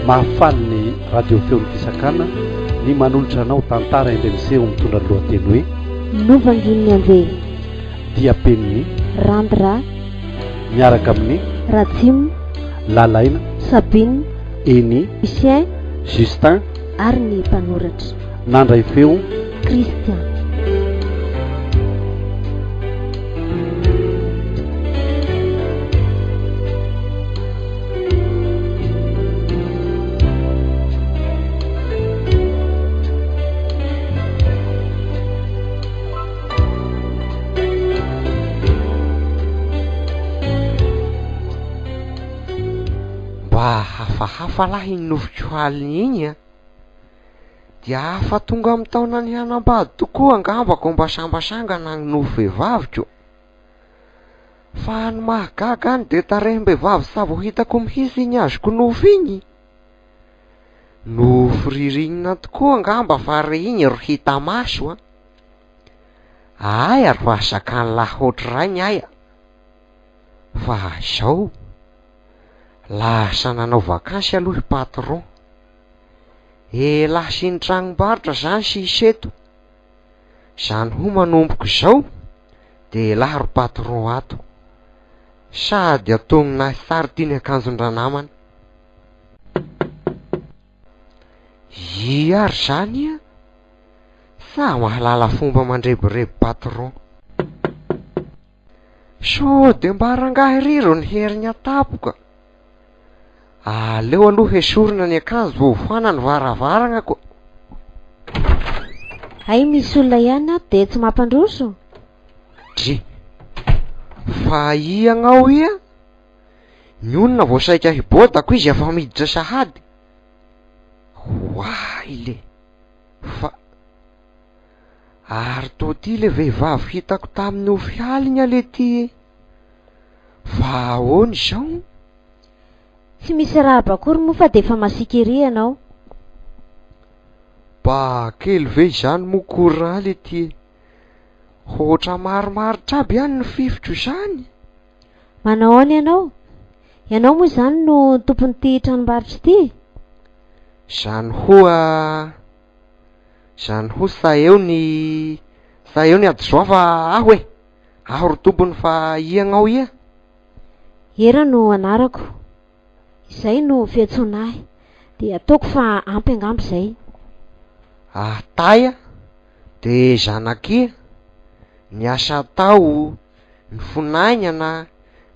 Mahafaly ny Radio Feon'ny Fisakana ny manolotra anao tantara indray miseho mitondra ny lohateny hoe. Novangin'ny anjely. Diam-penin'i. Randy Ra. Miaraka amin'i. Ratsimo. Lalaina. Sabine. Eny. Lucien. Justin. Ary ny mpanoratra. Nandray feo. Christian. Mba hafahafa lahy iny nofiko alina iny a! Dia hafa tonga amin'ny taonany hanambady tokoa angamba ko mba sambasangana ny nofo vehivaviko. Fa ny mahagaga any de tarehim-behivavy sa vao hitako mihitsy iny azoko nofy iny. Nofy ririnina tokoa angamba fa re iny ro hita maso a. Aia ro azakan'lah ohatr'irainy aia. Fa zao, lasa nanao vakansy aloha i patron. Elah sy ny tragnom-barotra zany sisa eto. Zany ho manomboka izao de elah ry patron ato. Sady atognona ahy sary ty ny akanjon-dranamana. Ia ary zany ia? Sa mahalala fomba mandrebireby patron. Sao de mba rangahy ry ro ny heriny atapoka. Aleo aloha hesorina ny akanjo vao hofana ny varavaragna ko. Hay misy olona ihany ato dia tsy mampandroso? Dry. Fa ia agnao ia? Ny olona vao saika hibodako izy efa miditra sahady. Oay le. Fa. Ary toa ty le vehivavy hitako tamin'ny nofy aligna le ty e. Fa ahoana izao? Tsy misy arahaba akory moa fa dia efa masiaka ery ianao. Ba kely ve izany moa courant le ty e. Hoatra marimaritra aby ihany ny fifiko izany. Manao ahoana ianao? Ianao moa izany no tompon'ity tranombarotra ity? Izany hoa Zany ho sa eo ny sa eo ny adjoint fa aho e! Aho ry tompony fa ia gnao ia? Hera no anarako. Izay no fiantsoana ahy. Dia ataoko fa ampy angamba izay. Ah Taya de zanakia, ny asa atao, ny fonaignana,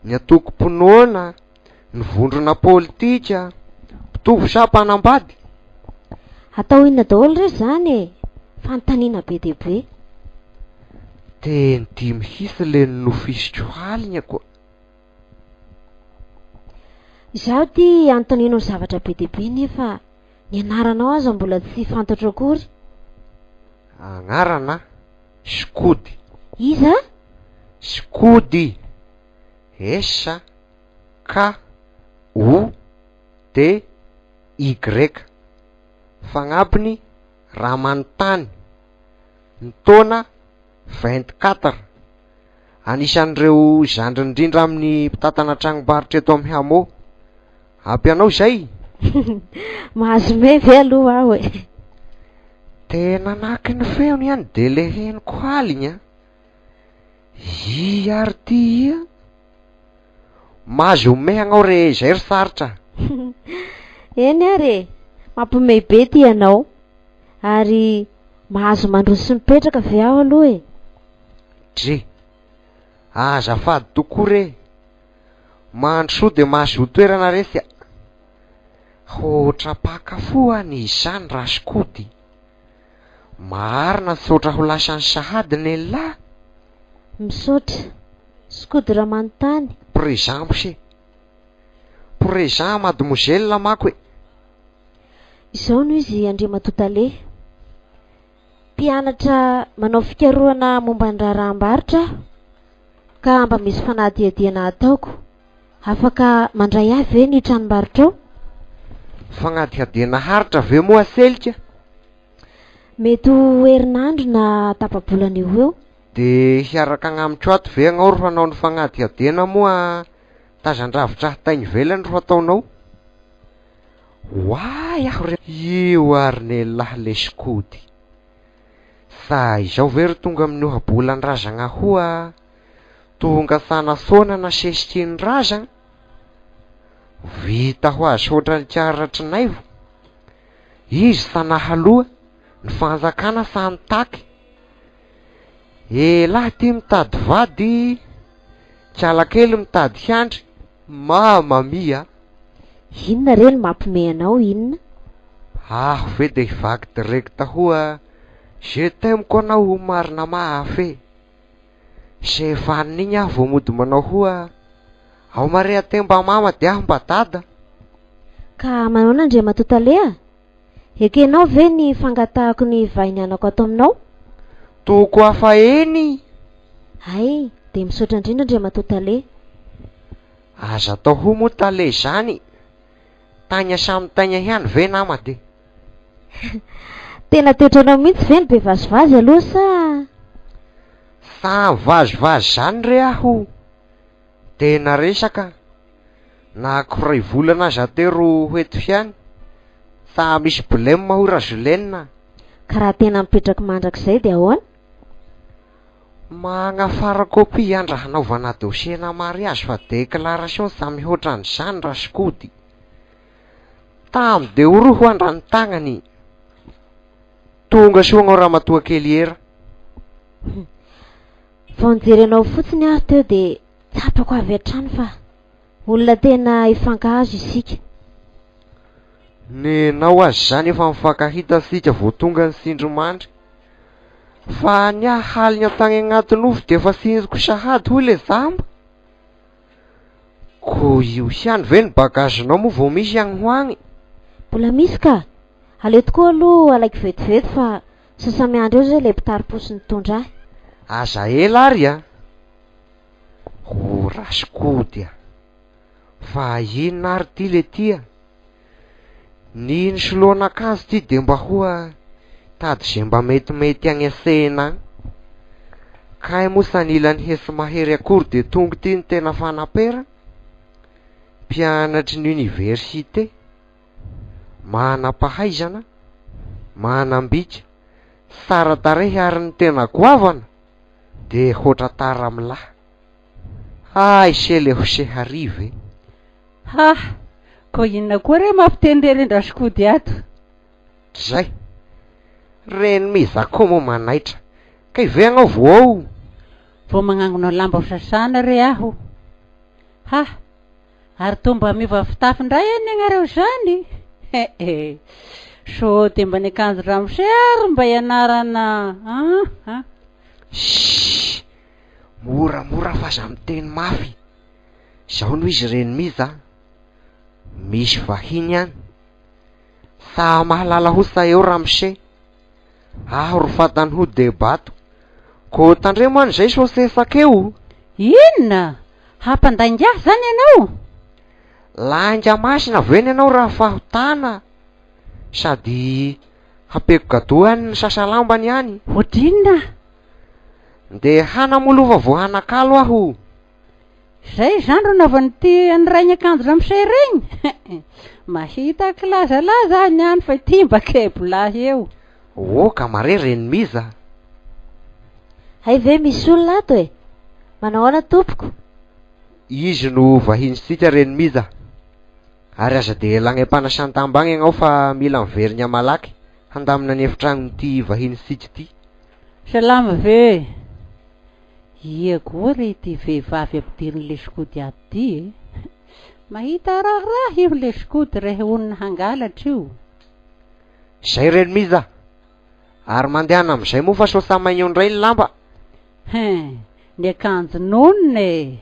ny antokom-pinoana, Ny vondrona politika, mpitovo sa mpanambady? Atao inona daholo re izany e? Fanontaniana be dia be. Teny ty mihitsy le nofisiko halina koa. Izaho ity anontanianao zavatra be dia be nefa ny anaranao aza mbola tsy fantatro akory. Agnarana? Sikody. Iza? Sikody. S K O D Y. Fagnampiny raha manontany ny taona 24. Anisan'ireo zandriny indrindra amin'ny mpitantana tragnom-barotra eto amin'ny Hameau. Ampy anao izay? Mahazo me ve aloha aho e? Tena nanaky ny feony ihany de le henoko aligny a. Ia ary ty ia? Mahazo homehy agnao re zay ry sarotra. Eny ary e, mampihomehy be ty ianao. Ary mahazo mandroso sy mipetraka ve aho aloha e? Dry. Azafady tokoa re. Mandrosoa de mahazoa toerana resy a. Hoatra mpaka fo any izany rasikody. Marina tsotra ho lasany sahady nelah. Misaotra. Skody raha manontany. Présent mse. Présent mademoiselle manko e. Izao no izy Andriamatoa Tale. Mpianatra manao fikarohana momba ny raharaham-barotra aho ka mba misy fanadihadiana ataoko. Afaka mandray ahy ve ny tranombarotrao? Fanadihadiana haritra ve moa selika? Mety ho herinandro na tapa-bolana eo ho eo. De hiaraka agnamiko ato ve agnao ro hanao ny fagnadihadiana moa tazan-dravitra hatainy ivelany ro hataonao? Oay aho re! Io ary nelah lesy kody. Sa izao ve ry tonga amin'ny ohabolan-drazagna hoa tonga sanasoana na sesiky ny razagna? Vita ho azy hoatran'ny karatry Naivo. Izy sa nahaloa, ny fanjakana sa nitaky. Elah ty mitady vady, kialakely mitady hiandry, Mama mia! Inona re no mampime anao inona? Aho ve de hivaky direct hoa je t'aime ko anao marina mafy e! Sefanina igny aho vao mody manao hoa ao mare aty mba mama de aho mba dada. Ka manaona Andriamatoa Tale a? Ekenao ve ny fangatahako ny vahinianako ato aminao? Toko hafa eny! Hay, dia misaotra indrindra Andriamatoa Tale. Aza atao ho moa Tale izany, taigna samy taigna ihany ve nama de. Tena toetranao mihitsy ve ny be vazivazy aloha sa? Sa mivazivazy izany re aho? Tena resaka, na ko ray volana aza atero ho eto ihany, sa misy blem hoy Rajoelina a. Ka raha tena mipetraka mandrakizay dia ahoana? Magnafara copie andra hanaovana dossier-na mariage fa déclaration sa mihoatra an'izany Rasikody. Tamy de oroho andra ny tagnany. Tonga soa agnao ramatoa kely era. Vao nijery anao fotsiny aho teo dia tsapako avy hatrany fa olona tena hifankahazo isika. Nenao aza izany efa mifankahita isika vao tonga ny tsindrimandry. Fa ny ahy halina tagny agnaty nofy dia efa tsinjoko sahady hoy le jamba. Ko io ihany ve ny bagagenao moa vao misy agny ho agny? Mbola misy ka! Aleo tokoa aloha alaiko vetivety fa Sasa-miandry eo zay ilay mpitari-posy nitondra ahy. Aza ela ary a! O rasikody a! Fa inona ary ty le ty a? Ny nisoloan'akanjo ty de mba hoa tady ze mba metimety agny an-tsena agny. Kay moa sa nila ny hesy mahery akory de tonga ty ny tena fanapera? Mpianatry ny université. manam-pahaizana, manam-bika, tsara tarehy ary ny tena goavana de hoatra tara milahy. Hay se le hose hariva e! Ha! Koa inona koa re mampiteny re ren-dRasikody ato? Zay! Reny miza koa moa manaitra. Kay ve agnao vao ao? Vao magnangona lamba ho sasana re aho. Ha! Ary toa mba miova fitafy indray anie ianareo izany eh eh. Sao dia mba ny akanjo ramose ary mba ianarana an an. Shh! Moramora fa aza miteny mafy. Izao no izy reny miza a. Misy vahiny any. Sa mahalala ho sa eo ramose. Aho ry fatany ho debato. Ko tandremo any zay sao sesaka eo. Inona? Hampandainga ahy zany ianao? Lainga masina ve ny anao raha fahotana? Sady hapeko gadoa any ny sasalambany any. Ohatrinona? Ndehana moa lova vao hanakalo aho. Zay izany ro naovan'ity an'i rainy akanjo ramose regny? Mahita kilazalaza aho niany fa ity mba kebolahy eo. Oka mare reny miza. Hay ve misy olona ato e! Manao ahoana tompoko? Izy no vahinintsika reny miza. Ary aza dia ela agny am-panasan-damba agny ianao fa mila miverigna malaky handamina ny efitragnon'ity vahinintsika ity. Salama ve? Ia koa re ity vehivavy ampidirin'i Lesikody ato ity e? Mahita raharaha io Lesikody rehe onona hangalatra io. Zay reny miza! Ary mandehana amin'izay moa fa sao samy maigna indray ny lamba. Hein, ny akanjon'onona e!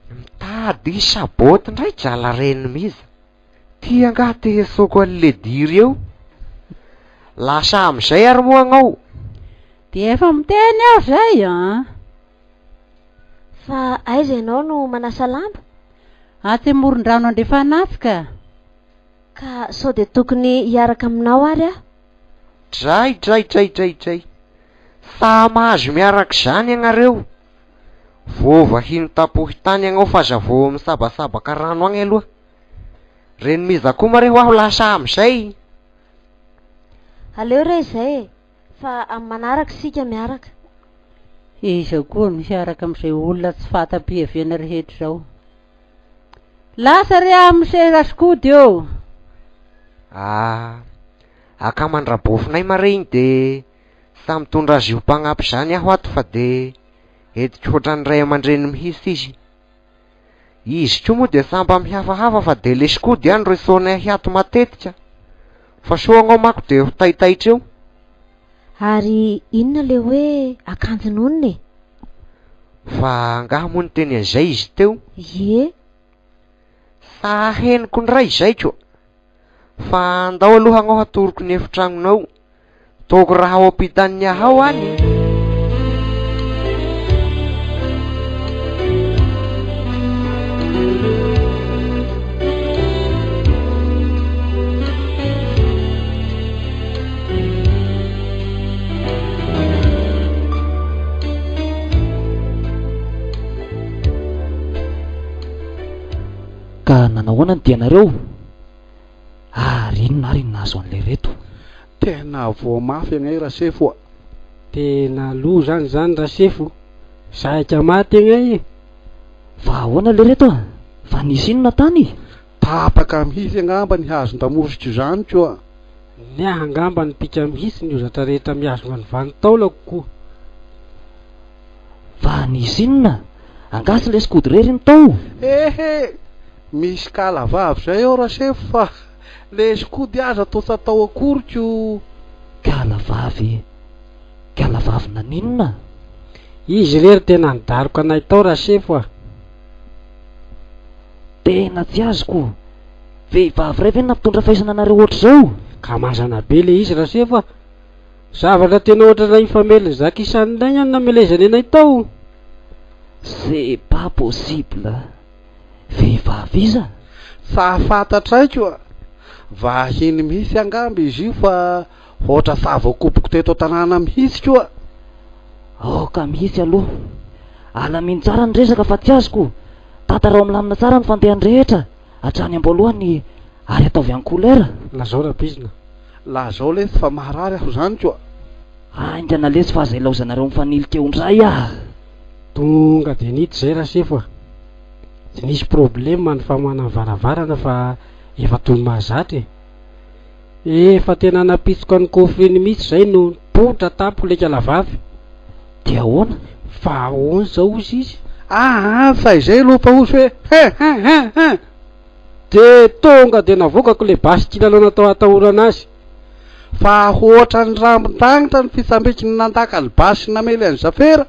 Mitady saboty indray drala reny miza. Ty angaha te hesoko an'i Lediry eo? Lasa amin'izay ary moa agnao? Dia efa miteny aho izay an! Fa aiza ianao no manasa lamba? Atsy amoron-drano andrefana atsy ka! Ka sao dia tokony hiaraka aminao ary aho? Dray dray dray dray dray! Fa mahazo miaraka izany ianareo? Vao vahiny tapohitany ianao fa aza vao misabasabaka rano agny aloha. Reny miza koa ma re ho aho lasa amizay. Aleo re izay e, fa amin'ny manaraka isika miaraka. Iza koa no hiaraka amin'izay olona tsy fanta-piaviana rehetra izao? Lasa re aho mise Rasikody ô! Ah, akaman-drabofinay ma re iny de sa mitondra azy io mpagnampy izany aho ato fa de entiko hoatran'ny ray aman-dreny mihitsy izy. Izy koa moa dia sa mba mihafahafa fa de le skody ihany ro isaonay ahy ato matetika. Fa soa agnao manko de ho taitaitra eo. Ary inona le hoe akanjon'onona e? Fa angaha moa niteny an'izay izy teo? Ie. Sa henoko ndray izay ko. Fa andao aloha agnao hatoroko ny efitragnonao. Toko raha ao ampitan'ny ahy ao any. Ka nanahoana ny dianareo? Ary inona ary ny nahazo an'ilay reto? Tena voa mafy agnay Rasefo a! Tena loza any zany Rasefo, saika maty agnay e! Fa ahoana le reto a? Fa nisy inona tany? Tapaka mihitsy angamba ny hazon-damosiko izany koa. Ny ahy angamba nipika mihitsy ny hozatra rehetra mihazona ny vanin-taolako koa. Fa nisy inona? Angaha tsy le skoto irery no tao? Ehe! Misy kala vavy zay ao Rasefo fa le skody aza toa tsy atao akory ko. Kala vavy? Kala vavy naninona? Izy irery tena nidaroka anay tao Rasefo a! Tena tsy azoko! Vehivavy iray ve no nampitondra faisana anareo ohatr'izao? Ka mazana be le izy Rasefo a! Zavatra tena ohatranay mifamelona zaka isan'ilay any namelezany anay tao. C'est pas possible! Vehivavy iza? Tsa fantatray koa! Vahiny mihitsy angamba izy io fa hoatra tsa voakoboko teto an-tanàna mihitsy koa! Aoka mihitsy aloha! Alamino tsara ny resaka fa tsy azoko! Tantarao milamina tsara ny fandehany rehetra hatrany am-boalohany ary ataovy en couleur! Lazao rabizina. Lazao lesy fa maharary aho zany koa! Haingana lesy fa aza ilaozanareo mifanilika eo indray ah! Tonga dia niditra izay Rasefo a! Tsy nisy problème ny famohana ny varavarana fa efa toy ny mahazatra e! Efa tena napitsoka ny coffre iny mihitsy izay no nipoitra tampoka ilay ikalavavy. Dia ahoana? Fa ahoana izao hozy izy? Aa fa izay aloha fa hozy hoe hein hein hein hein! Dia tonga dia navoakako ilay basy kilalao natao hatahorana azy. Fa hoatran'ny rambon-danitra ny fitsambikiny nandaka ny basy namely an'i Zafera.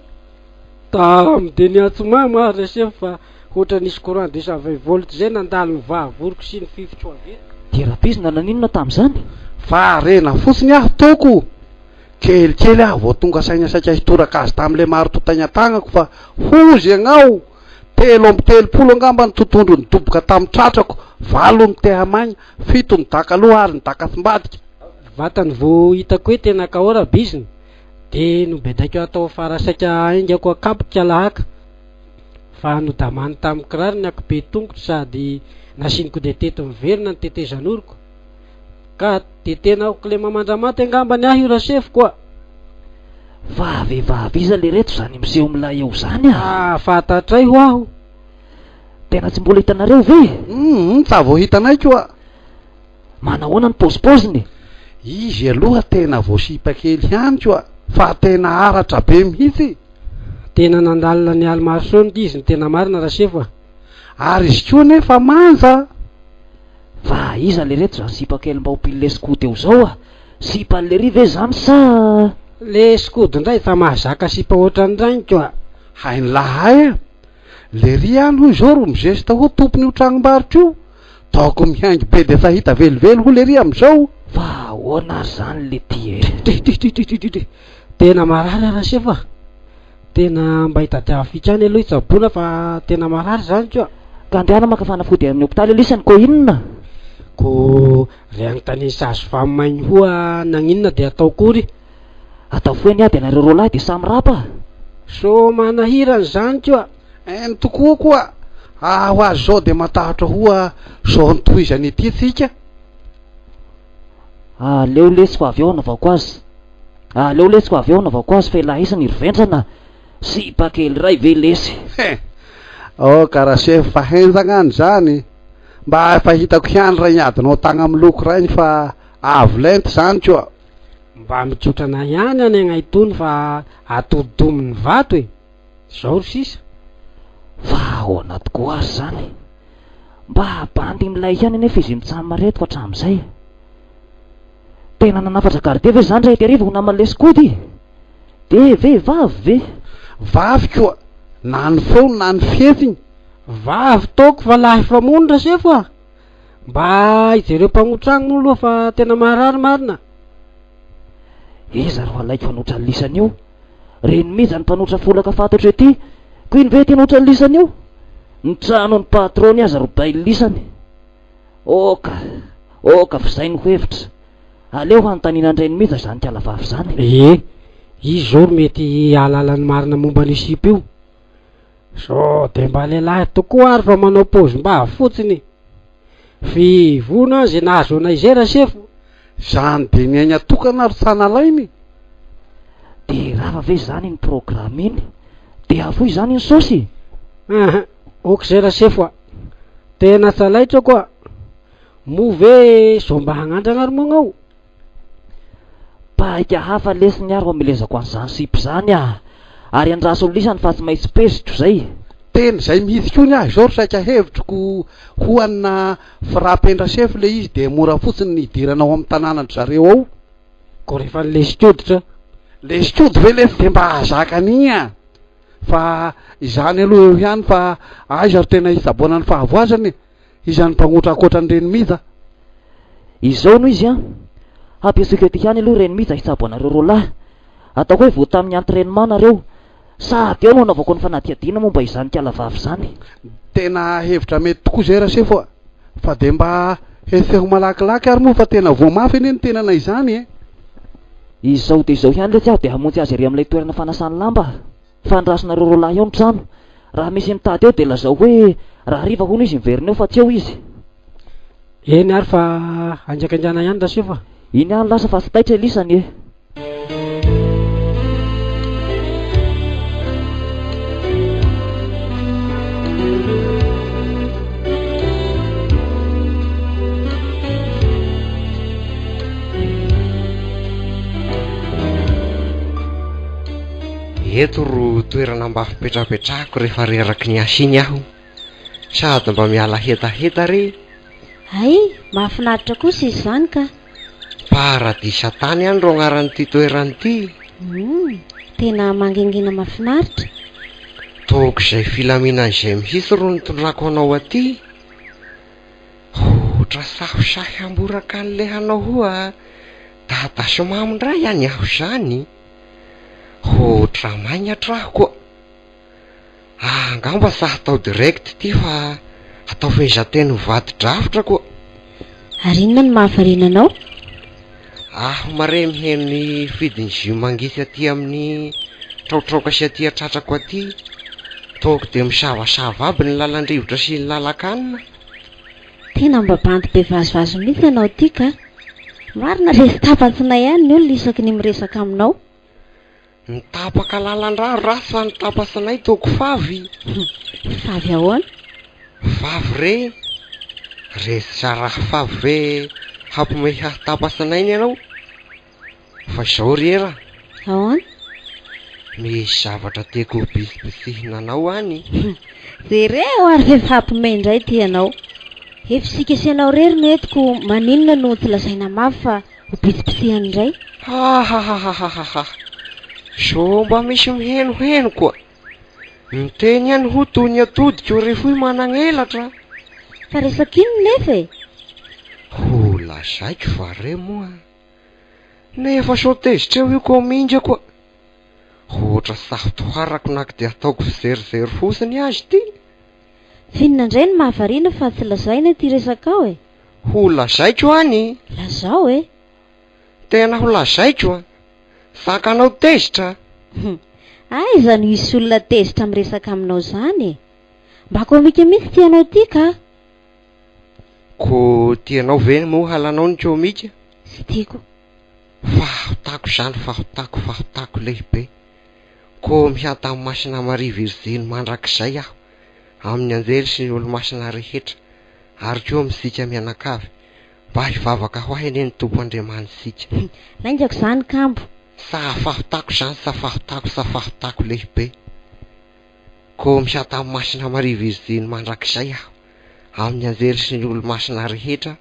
Tam dia niantso mama aho Rasefo fa hoatra nisy courant 220 volts izay nandalo ny vahavoroko sy ny fifiko avy eto. Dia Rabizina naninona tamin'izany? Fa harena fotsiny aho toko. Kelikely aho vao tonga saina saika hitoraka azy tamin'ilay maritotaina tagnako fa hozy ianao! 33 angamba ny totondro nidoboka tamin'ny tratrako, valo ny tehamaina, fito ny daka loha ary ny daka tsimbadika. Vatany vao hitako hoe tena KO Rabizina dia nobedaiko atao afara saika haingako akapoka lahaka fa nodamany tamin'ny kiraro ny ankibe tongotro sady nasiany coup de tete miverina ny tetezan'oroko ka dia tena ho kilema mandramaty angamba ny ahy io rasefoko a! Fa vehivavy iza le reto zany miseho milay eo zany a? Ah, fantatray ho aho. Tena tsy mbola hitanareo ve? Humm, tsa vao hitanay koa. Manahoana ny paozipaoziny? Izy aloha tena vao sipa kely ihany koa fa tena aratra be mihitsy. Tena nandalina ny Almarson ity izy ny tena marina Rasefo a! Ary izy koa nefa manja. Fa iza le reto zany sipa kely mba ho pile skoto eo zao a? Sipa lery ve zany sa? Le skoto ndray fa mahazaka sipa ohatran'ny rainiko a! Hain'lah a! Lery ihany hoy zao ro mizesta ho tompon'io tragnombarotra io, taoko mihaingo be de efa hita velively ho lery amizao. Fa ahoana ary zany le ty e? Tititititititi tena marary aho Rasefo a! Tena mba hitadiavo fika any aloha hitsaboana fa tena marary zany koa. Ka andehana maka fanafody amin'ny hopitaly aloha isany ko inona? Ko re agnontanian'i sage femme maigny hoa nagninona de atao kory? Atao fohy anie ady anareo roalahy de samy rapa a! Sô manahirana izany koa. Eny tokoa koa! Aho azy zao de matahotra hoa sao notohizany ity tsika. Aleo lesy fa avy eo anaovako azy. Aleo lesy fa avy eo anaovako azy fa elah isany ry vendrana. Sipa kely iray ve lesy. He! Aoka rasefo fa henjagna any zany. Mba efa hitako ihany raigny adinao tagna miloko raigny fa avo lenta zany koa. Mba mitsotrana ihany any agnay tony fa atodidomin'ny vato e! Zao ry sisa. Fa ahoana tokoa ary zany? Mba bandy milay ihany anefa izy mitsam reto hatramin'izay. Tena nanafatra garde ve zany ry hariva ho naman'i Lesikody? De vehivavy ve? Vavy koa, na ny feony na ny fihetsiny. Vavy toky fa lahy famono Rasefo a! Mba ijereo mpamotragno moa aloha fa tena maharary marina. Iza ro alaiko hanotra lisany io? Reny mija ny mpanotra folaka fantatro ety, ko ino ve tena otran'ny lisany io? Ny tranon'ny patron-ny aza robain'ny lisany. Oka, oka f'izay no hevitra. Aleo hanontaniana an-dReny mija izany kala vavy izany. Ie, izy zao ro mety hahalala ny marina momba an'io sipa io. Sao de mba lehilahy tokoa ary fa manao paozim-bavy fotsiny. Fivona ze nahazo anay zay rasefo. Zany de ny aigna tokana ry tsa nalainy. De rava ve zany iny programme iny? De afoy zany iny saosy? Aha, ok zay rasefo a! Tena tsa laitra koa! Moa ve zao mba hagnandragna ry mognao? Paika hafa lesy ny ahy ro amelezako an'izany sipa izany ah! Ary andraso lisany fa tsy maintsy peziko zay. Tena izay mihitsy koa ny ahy izao ry saika hevitro ko hoanina frappen-dRasefo le izy dia mora fotsiny ny hidirana ao amin'ny tanànan-dry zareo ao. Ko rehefa ny lesikoditra. Lesikody ve lesy dia mba hahazaka an'iny ah! Fa izany aloha eo ihany fa aiza ro tena hitsaboana ny fahavoazana e! Iza no mpagnotra ankoatra an'i Renimija? Izao no izy an! Hampiasaiko eto ihany aloha Renimija hitsabo anareo roalahy. Ataoko hoe vao tamin'ny entrainement nareo. Sady eo no hanaovako ny fanadihadiana momba izany kala vavy izany. Tena hevitra mety tokoa izay Rasefo a! Fa dia mba hetseho malakilaky ary moa fa tena voa mafy anie ny tenanay izany e! Izao dia izao ihany letsy aho dia hamonjy azy ery amin'ilay toerana fanasany lamba. Fa andrasonareo roalahy eo ny trano. Raha misy mitady eo dia lazao hoe rahariva hono izy miverina eo fa tsy eo izy. Eny ary fa haingankaingana ihany Rasefo a! Iny ihany lasa fa tsy taitra elisany e! Eto ro toerana mba fipetrapetrahako rehefa reraky ny asa iny aho. Sady mba miala hetaheta re. Hay, mahafinaritra kosa izy izany ka. Paradisa tany ihany ro agnaran'ity toerana ity. Humm, tena mangingina mahafinaritra. Toky izay filaminana izay mihitsy ro nitondrako anao aty. Hotra sahosahy hamboraka an'le hanao hoa dada sy mamo ndray any aho zany. Hotra magnatra aho koa. Ah, angamba sa hatao direct ity fa hatao fehezanteny mivadi-drafitra koa. Ary inona no mahavariana anao? Aho mare miheno ny fidin'ny jus mangitsy aty amin'ny traotraoka sy aty an-tratrako aty. Toako dia misavasava aby ny lalan-drivotra sy ny lalan-kanina. Tena mba bandy be vazivazy mihitsy ianao ity ka. Marina re, tapa-tsinay ihany ny olona isaky ny miresaka aminao. Nitapaka lalan-drà ratsy fa nitapa-tsinay toako favy. Favy ahoana? Favy re! Resy tsara favy ve hampimehy ahy tapa-tsinainy ianao? Fa izao ry era. Ahoana? Misy zavatra tiako ho bitsibitsihina anao any. Jereo ary ve fa hampime indray ity ianao. Efa isika sy ianao irery no eto ko maninona no tsy lazaina mafy fa ho bitsibitsihana indray? Hahahahahaha. Sao mba misy mihenoheno koa. Miteny ihany ho toy ny atodiko ry fohy managn'elatra. Fa resaka inona nefa e? Ho lazaiko va re moa? Nefa sao tezitra eo io ko minga koa. Ohatra saro-toharako naky dia ataoko fizerizery fotsiny azy ity. F'inona indray no mahavariana fa tsy lazaina ity resakao e? Ho lazaiko any. Lazao e! Tena ho lazaiko an! Zakanao tezitra? Aiza no hisy olona tezitra miresaka aminao izany e? Mba komika mihitsy ity anao ity ka! Ko tianao ve moa halanao ny komika? Tsy tiako. Fahotako izany, fahotako, fahotako lehibe. Koa mihanta amin'i Masina Maria Virjiny mandrakizay aho, amin'ny anjely sy ny olomasina rehetra, ary koa amintsika mianakavy, mba hivavaka ho ahy anie ny Tompo Andriamanitsika. Laingako izany kambo. Sa fahotako izany, sa fahotako, sa fahotako lehibe. Koa mihanta amin'i Masina Maria Virjiny mandrakizay aho, amin'ny anjely sy ny olomasina rehetra,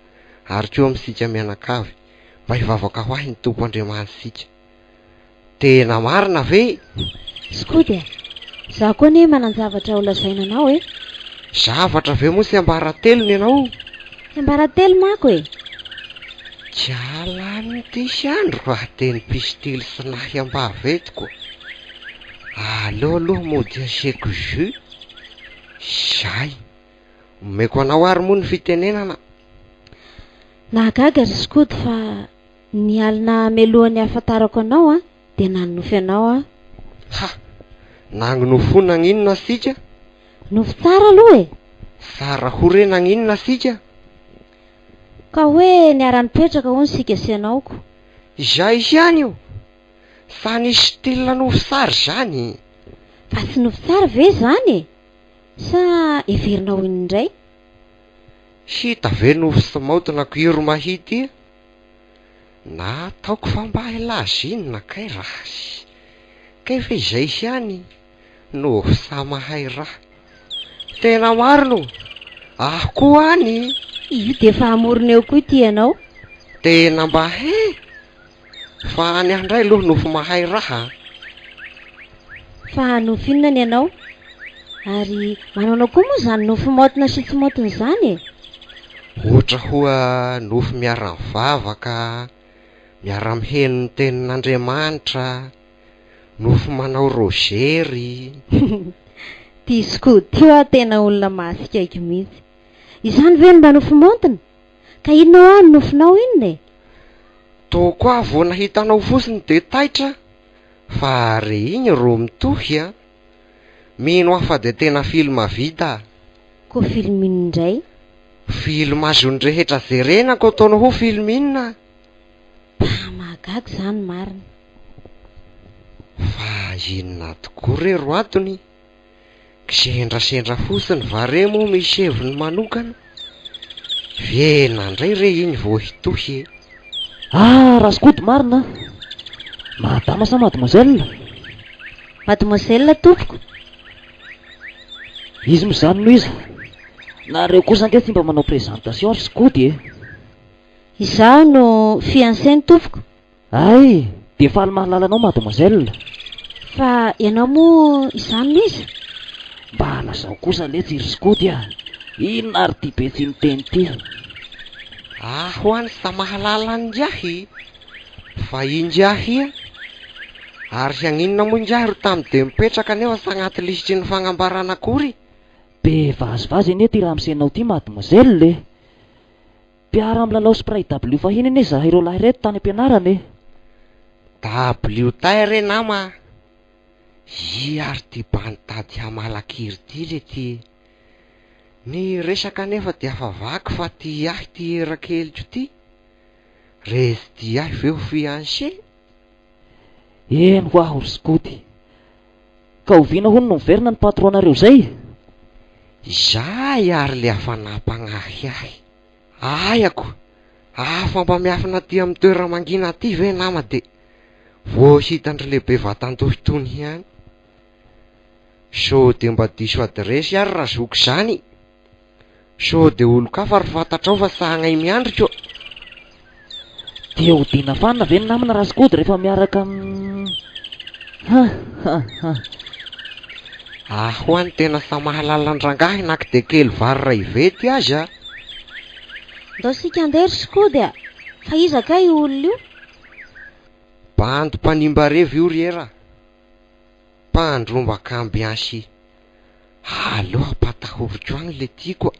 ary koa amintsika mianakavy, mba hivavaka ho ahy ny Tompo Andriamanitsika. Tena marina ve? Skody a! Za koa anie manan-javatra ho lazaina anao e! Zavatra ve moa tsiambaratelony ianao? Tsiambaratelo manko e! Tsy alan'ny diso andro fa teny pistily sy nahy am-baventy ko! Aleo aloha mody asiako jus. Zay! Omeko anao ary moa ny fitenenana. Nahagaga ry skoto fa ny alina mialohan'ny hahafantarako anao an, dia nanonofy anao aho. Ha! Nagnonofy ho nagninona asika? Nofy tsara aloha e! Tsara ho re nagninona asika? Ka hoe niara-nipetraka hono isika sy ianao ko. Izay ihany io! Sa nisy style nofy tsara izany? Fa tsy nofy tsara ve izany e? Sa heverinao ho inona indray? Hita ve nofy tsy maotina ko iro mahita ia? Na ataoko fa mba hilaza inona kay raha kay ve izay ihany no sa mahay raha? Tena marina o! Aho koa any! Io dia efa hamorona eo koa ity ianao. Tena mba hein! Fa any aho indray aloha nofy mahay raha a! Fa nofy inona ny anao? Ary manaonao koa moa izany nofy maotina sy tsy maotina izany e? Ohatra hoa nofy miara-mivavaka, miara-miheno ny tenin'Andriamanitra, nofy manao rozery. Ty skoto io aho tena olona mahatsikaiky mihitsy. Izany ve no mba nofy maontina? Ka inona hoa ny nofinao inona e? Toa koa vao nahita anao fotsiny de taitra fa re igny rô mitohy a! Mino aho fa de tena film vita a! Ko film inona indray? Film azon'ny rehetra jerena ko ataonao ho film inona? Mba mahagaga izany marina. Fa inona tokoa re ro atony? Kisendrasendra fotsiny va re moa misy heviny manokana? Vena ndray re iny vao hitohy e! Ah, Raskoto marina a! Madama sa mademoiselle? Mademoiselle tompoko. Izy moa izany no iza? Nareo kosa ange tsy mba manao présentation ry skoto e! Izaho no fiancé-ny tompoko. Hay! Dia faly mahalala anao mademoiselle. Fa ianao moa izany no iza? Mba lazao kosa letsy ry skoty a! Inona ary ity be tsy miteny ity? Aho any sa mahalala an'ingahy? Fa ingahy a! Ary hagninona moa ingahy ro tamy de mipetraka nefa sa agnaty lisitry ny fagnambarana akory? Be vazivazy anie ity ramosenao ity mademoiselle e! Mpiara-milalao sy mpiray dabilio fahiny anie izahay roa lahy ireto tany am-pianarana e! Dabilio tay re nama a! Ia ary ty bandy tady hamalakiry ty le ty e! Ny resaka anefa dia afa vaky fa ty ahy ty erakeliko ty, re tsy ty ahy ve ho fiancé? Eny ho'aho ry skoty. Ka oviana hono no miverina ny patron-nareo zay? Izay ary le hafanam-pagnahy ahy. Ayako, hafa mba miafina aty amin'ny toerana mangina aty ve nama de vao hitan-dry lehibe vatan-doha itony ihany. Sao de mba diso adiresy ary razoky zany? Sao de olon-kafa ry fantatrao fa sahagnay miandry ko. Dia hodiana fanina ve ny namana Rasikody rehefa miaraka am Ha ha ha. Aho any tena sa mahalala an-drangahy na kde kely vary ray vety aza. Ndao sika andeha ry Sikody a! Fa iza kay io olona io? Bandy mpanimba revy io ry era. Mpandrombaka ambiansy. Aleo ampatahoriko agny le tiako a.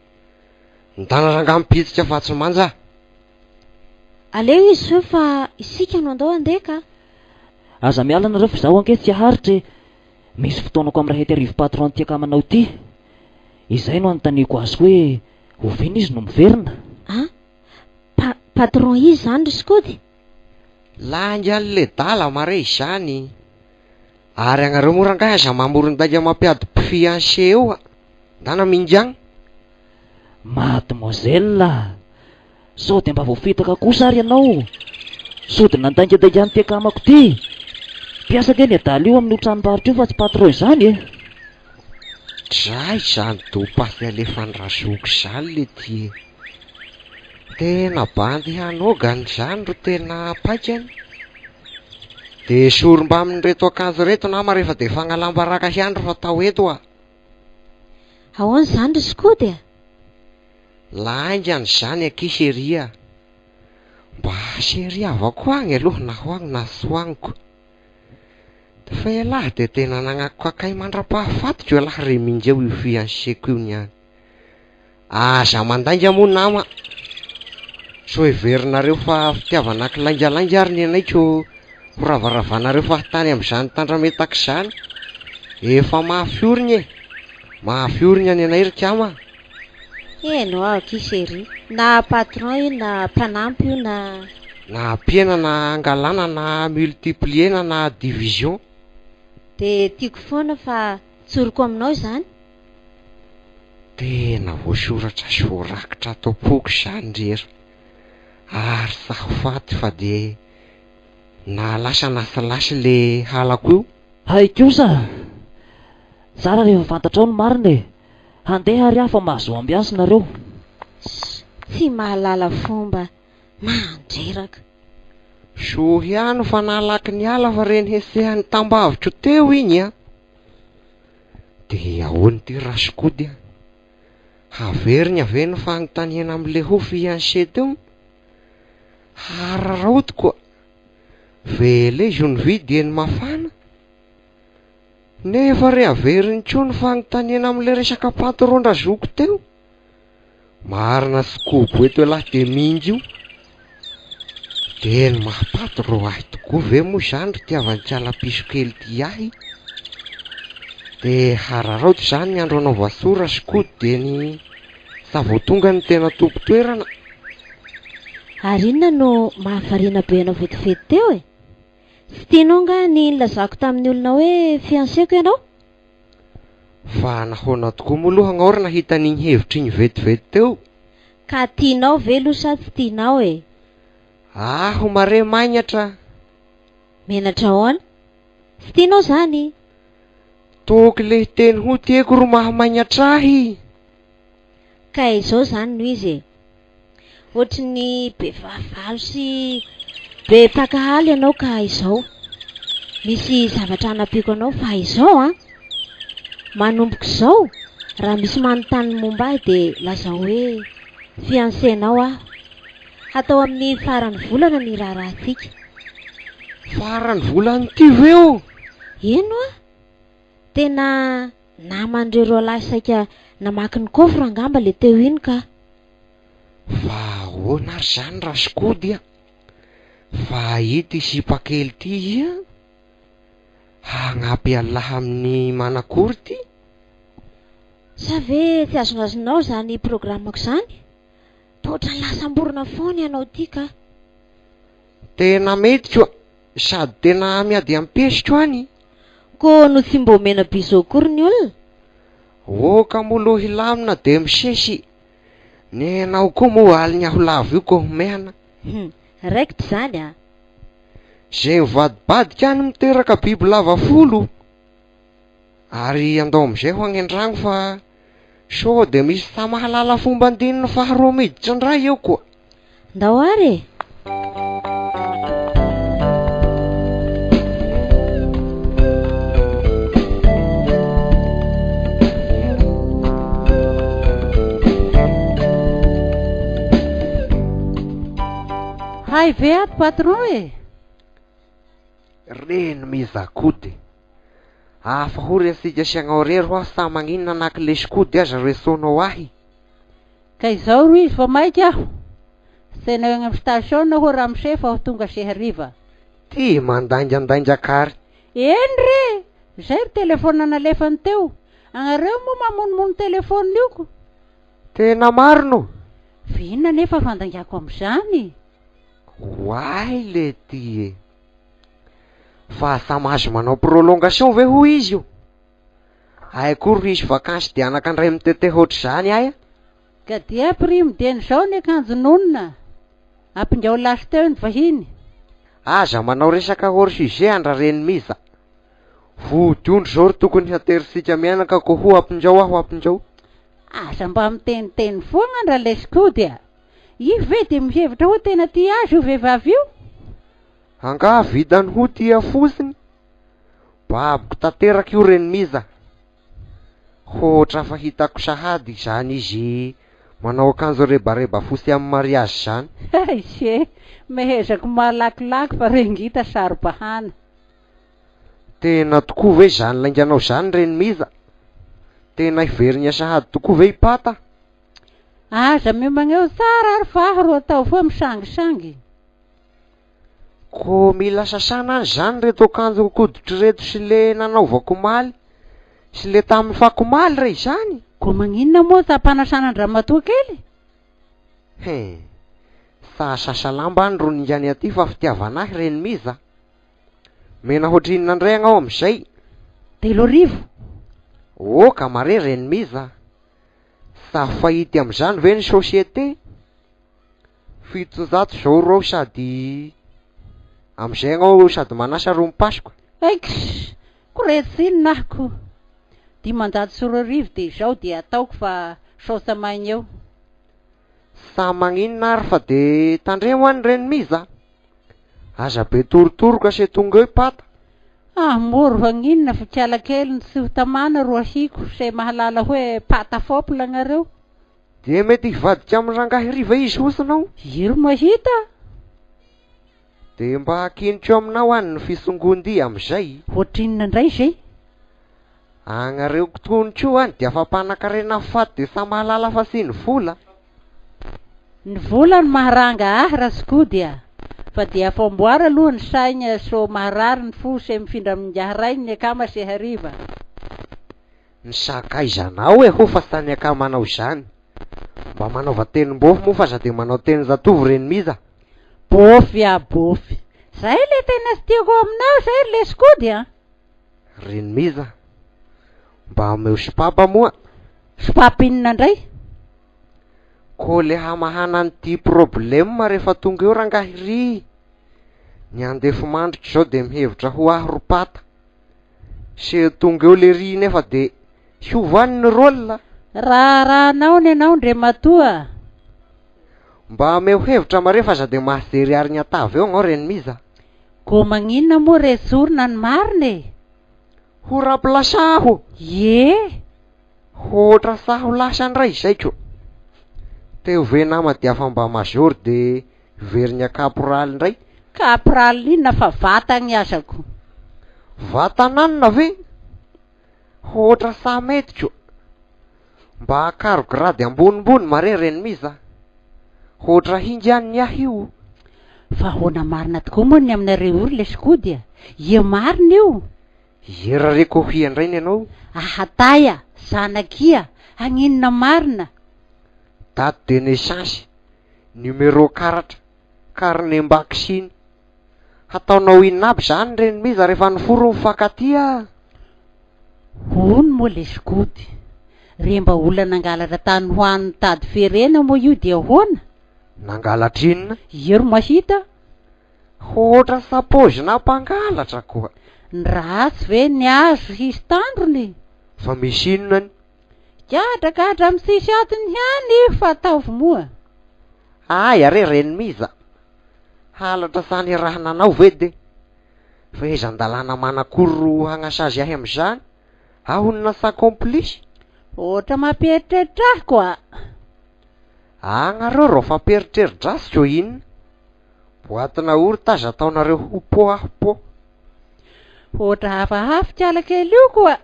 Ndana rangahy mipitsika fa tsy manja a. Aleo izy zao fa isika no andao andeha ka. Aza miala nareo fa izaho ange tsy haharitra e. Misy fotoanako amin'ny rahety arivo patron ity akamanao ity. Izay no anontaniako azy hoe oviana izy no miverina? A! Pa, patron iza izany ry Skody? Lainga ledala mare izany. Ary agnareo moa rangahy aza mamoron-dainga mampiady mpifiancé eo a! Ndana mingiagna. Mademoiselle a! Sao dia mba voafitaka kosa ary ianao? Sao dia nandaingandainga an'ity akamako ity? Mpiasa ange ny adala io amin'io tranombarotra io fa tsy patron izany e! Dray izany dopasy alefan'i razoky izany letia e! Tena bandy hanogany izany ro tena paikany. De esory mbamin'ireto akanjo ireto nama rehefa de fagnalam-baraka ihany ro fatao eto a! Ahoana izany ry Skody a? Laingany izany akia chérie a! Mba chérie avako agny aloha na ho agny na tsy ho agniko. Fa ialahy dia tena nagnakokakay mandra-pahafatiko ialahy re minjeo io fiancé-ko io niany. Aza mandainga moa nama. Sao heverinareo fa fitiavana kilaingalainga ary ny anay ko ho ravaravanareo fahatany amin'izany tandrametaka izany. Efa mafy origna e! Mafy origna ny anay ry kama a! Eny hoa akia chérie, na patron io na mpanampy io na. Na ampiana na angalana na multiplier-na na division. Dia tiako foana fa tsoriko aminao izany. Tena voasoratra sy voarakitra ato am-poko izany ry Hery. Ary tsa ho faty fa dia na lasa na tsy lasa le halako io. Hay kosa! Tsara rehefa fantatrao ny marina e! Handeha ary aho fa mahazo ambiance nareo. Ss tsy mahalala fomba, mandreraka. Soa ihany fa nalaky niala fa reny hetsehan'ny tambaviko teo iny an! Dia ahoana ity rasikody an? Haveriny ve ny fanontaniana amin'ilay ho fiancé teo? Hararaotiko a! Velezo ny vy dieny mafana. Nefa re averiny koa ny fanontaniana amin'ilay resaka patron-dRazoky teo. Marina sy kobo eto ialahy dia mingy io. Dia ny maha patron ahy tokoa ve moa izany ry tiavan-kiala piso kely ity ahy? Dia hararaoty izany ny andro anaova soa Rasokoto dia ny sa vao tonga ny tena tompon-toerana. Ary inona no mahavariana be anao vetivety teo e? Tsy tianao angaha ny nilazako tamin'ny olona hoe fiancé-ko ianao? Fa nahoana tokoa moa aloha agnao ry nahita an'igny hevitra igny vetivety teo? Ka tianao ve aloha sa tsy tianao e? Aho mare magnatra. Menatra ahoana? Tsy tianao zany? Toky le hiteny ho tiako ro mahamagnatra ahy. Ka izao zany no izy e. Ohatry ny be fahavalo sy be mpankahala ianao ka izao. Misy zavatra hanampiako anao fa izao an. Manomboka izao, raha misy manontany ny momba ahy dia lazao hoe fiancé-nao aho. Hatao amin'ny faran'ny volana ny raharahantsika. Faran'ny volan'ity ve ô? Eny hoa! Tena naman'ireo roalahy saika namaky ny coffre angamba le teo iny ka. Fa ahoana ary izany Rasikody a? Fa ity sipa kely ity ia? Hagnampy an'lah amin'ny manakory ity? Sa ve tsy azonazonao izany programme-ko izany? Toa ohatran'ny lasa amborona foana ianao ity ka. Tena mety koa, sady tena miady am-pesiko any. Koa no tsy mba omena bisous akory ny olona? Oka moa lo hilamina de misesy, nenao koa moa aligny aho lava io ko homehana. Hum, raikitra izany a! Ze mivadibadika any miteraka biby lava folo. Ary andao amizay ho agny andragno fa sao de misy tsa mahalala fomba andininy faharoa miditra ndray eo koa. Ndao ary e! Hay ve ato patron e! Reny mizakody. Afa ho re antsika sy agnao rery hoa sa magnino nanaky le sikody aza resoanao ahy. Ka izao ro izy fa maika aho. Tsenao egny am station aho ramose fa ho tonga se hariva. Ty mandaingandainga kary. Eny re! Zay ry telephone nalefany teo. Agnareo moa mamonomono téléphone io ko. Tena marina o! Fa inona anefa fandaingako amin'izany? Oay le ty e! Fa sa mahazo manao prolongation ve hoy izy io? Ay koa ro hisy vakansy de anaka ndray mitete hoatr'izany ay a! Ka dia prime dieny izao ny akanjon'onona. Ampingao lasy teo ny vahiny. Aza manao resaka hors sujet andra reny miza. Vodiondry zao ry tokony hateritsika mianaka ko ho ampinjao aho ampinjao. Aza mba miteniteny foagna ndra lesikody a! Io ve dia mihevitra ho tena tia azy io vehivavy io? Angaha vitany ho tia fotsiny? Baboko tanteraka io reny miza. Hoatra fa hitako sahady izany izy manao akanjo rebareba fotsy amin'ny mariazy izany. Hay se, mehezako malakilaky fa rengita saro-bahana. Tena tokoa ve izany lainganao izany reny miza? Tena hiverina sahady tokoa ve i Pata? Aza miomagna eo tsara ary fa ahy ro atao foa misangisangy. Ko mila sasana any zany reto akanjo koditro reto sy le nanaovako omaly sy le tamin'ny fakomaly re izany? Ko magninona moa tam-panasana an-dramatoa kely? He, sa sasa lamba any ro ningany aty fa fitiavana ahy reny miza? Mena hoatrinona ndray agnao amizay? 3000. Oka mare reny miza, sa fahity amizany ve ny société? 700 zao ro sady amizay agnao sady manasa ro mipasoka. Eiks! Ko retsy inona aho ko! 2500 dia izao dia ataoko fa sao tsy maigna eo. Sa magninona ary fa de tandremo any reny miza. Aza be torotoroka se tonga eo i pata. Ah moro hagnina fa kiala kely ny tsy ho tamana ro ahiko se mahalala hoe pata fopla agnareo. Dia mety hivadika amin'ny rangahy ry ve izy hosinao? Iro mahita. Dia mba akiniko aminao any ny fisongondia amin'izay. Ohatrinona indray izay? Agnareo tony koa any dia afa-panakarena faty dia samy mahalala fa tsy ny vola. Ny vola no maharanga ahy Rasikody a! Fa dia afamboara aloha ny saigna so maharary ny fo se mifindra amin'ingahy rainy ny akama se hariva. Ny sakaizanao e ho fa sa ny akamanao izany. Mba manaova tenim-bôfy moa fa aza dia manao tenin-jatovo reny miza. Bôfy ah bôfy. Zay le tena tsy tiako aminao zay ry lesikody a! Reny miza. Mba omeo sopapa moa. Sopapa inona indray? Ko le hamahana an'ity problème rehefa tonga eo rangahy ry. Ny andefimandriko izao dia mihevitra ho ahy ro pata. Seho tonga eo lery nefa de hiova any ny rôle. Raharahanao ny anao ndrematoa. Mba ameo hevitra mare fa aza de mahajery ary ny atavy eo agnao reny miza. Ko magninona moa re tsorina ny marina e? Ho remplaçant aho. Ie. Hoatra sa ho lasa ndray izay ko. Teo ve nama de afa mba major de hiverigna caporal ndray. Caporal inona fa vatagny azako. Vatananona ve? Hoatra sa mety ko. Mba akaro grade ambonimbony mare reny miza. Hoatra hinga ny ahy io. Fa ahoana marina tokoa moa ny aminareo io ry lesikody a? Ia marina io? Iera re ko hia ndray ny anao. Ahataya, zanakia, hagninona marina? Date de naissance, numéro karatra, carnet-mbaksiny. Hataonao inona aby zany reny miza rehefa niforo mifankatia? Hono moa lesikody, re mba olona nangalatra tany ho any nitady ferena moa io dia ahoana? Nangalatra inona? Iero mahita. Hoatra sapozy-na mpangalatra koa. Ny ratsy ve ny azo hisy tandrony? Fa misy inona any? Gadragadra amin'ny tsisy atiny ihany io fa ataovy moa. Aia re reny miza? Halatra sa ny raha nanao ve de? Fehezan-dalàna manakory ro hagnasazy ahy amin'izany? Aho no nasa complice? Ohatra mampieritreritra ahy koa. Agnareo rô fampieritreri-dratsy ko inona? Boatina orta aza ataonareo ho po aho po. Ohatra hafahafa kala kely io koa.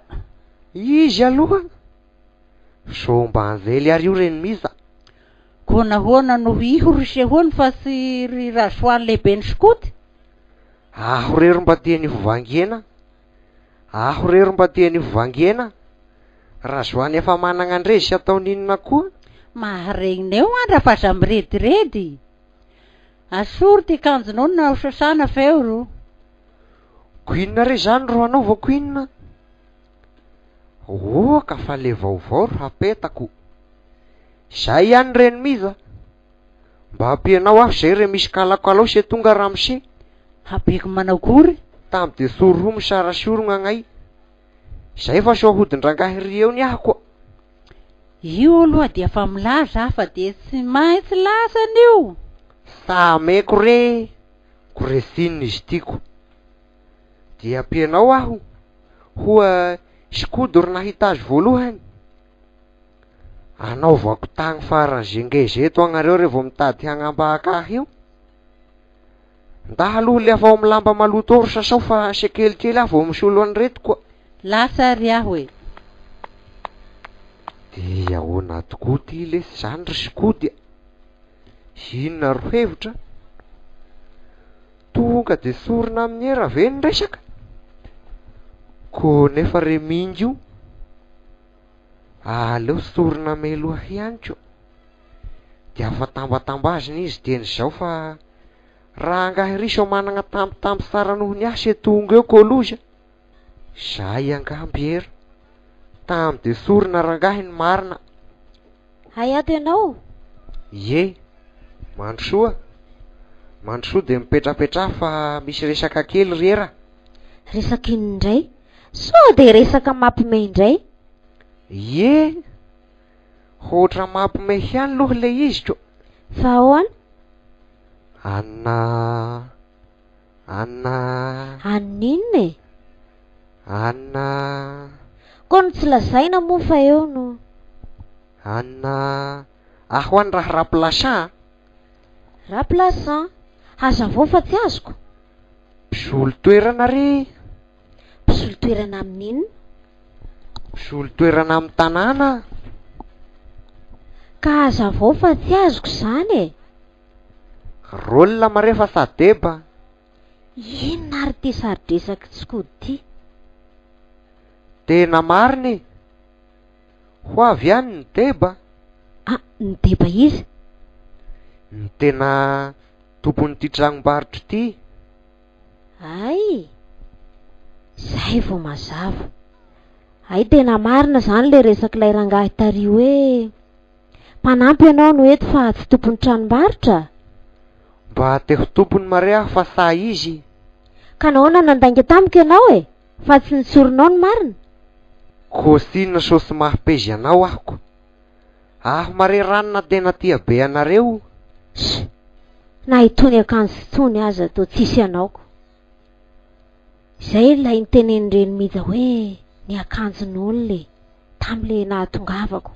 Izy aloha. Zao mba anjely ary io reny miza. Koa nahoana no iho ry sehoany fa tsy ry Rasoany lehiben'ny skoty? Aho rery mba tiany ho vangiana. Aho rery mba tiany ho vangiana. Razoany efa managna andrezy sy ataony inona koa? Maharegny eo andra fa aza mirediredy. Asory ty kanjonao na ho sasana feo ro. Ko inona re zany ro anaovako inona? Oka fa le vaovao ro hapetako. Zay ihany reny miza. Mba ampianao aho zay re misy kalakalao se tonga ramose. Habeko manao akory? Tamy de soro misara sorogna agnay. Zay fa sao ahodin-drangahy ry eo ny ahy koa. Io aloha dia efa milaza aho fa dia tsy maintsy lasany io. Sameko re, ko resinina izy ty ko. Dia ampianao aho, hoa skodo ry nahita azy voalohany. Anaovako tagny faran'ze ngeza eto agnareo re vao mitady hagnambaka ahy io. Nda aloha le afa ao amin'ny lamba maloto ao ry sasao fa se kelikely aho vao misolo an'ireto koa. Lasa ary aho e. Dia ahoana tokoa ty lesy zany ry skody a? Inona ro hevitra? Tonga de sorona amin'ny era ve ny resaka? Ko nefa re mingy io, aleo sorona meloha ihany ko. De afa tambatambazina izy dieny izao fa raha angahy ry sao managna tambitamby tsara noho ny ahy se tonga eo ko loza. Zay angamby era. Tamy de sorona rangahy ny marina. Hay ato ianao? Ie, mandrosoa. Mandrosoa de mipetrapetraha fa misy resaka kely ry era. Resaka inona indray? Sao de resaka mampime indray? Ie, hoatra mampime ihany aloha le izy ko. Fa ahoana? Anna, Anna. Anna inona e? Anna. Koa no tsy lazaina moa fa eo no. Anna, aho any raha remplaçant. Remplaçant? Hazavao fa tsy azoko. Mpisolo toerana re. Mpisolo toerana amin'inona? Mpisolo toerana amin'ny tanàna. Ka hazavao fa tsy azoko izany e. Rôle mare fa sadeba. Inona ary ity sari-dresak'i Tsikody ity? Tena marina e. Ho avy ihany ny deba. Ah, ny deba iza? Ny tena tompon'ity tranombarotra ity. Hay! Zay vao mazava. Hay tena marina izany ilay resak'ilay rangahy tary hoe mpanampy ianao no eto fa tsy tompon'ny tranombarotra? Mba te ho tompony mare aho fa sahy izy. Ka nahoana nandainga tamiko ianao e? Fa tsy nitsorinao ny marina? Kôsina sôsy mahapezy anao aho ko. Aho mare ranona tena tia be anareo. Sh! Na itony akanjo itony aza toa tsisy anao ko. Izay ilay nitenenin-dreny Mija hoe ny akanjon'olona e, tamin'ilay nahatongavako.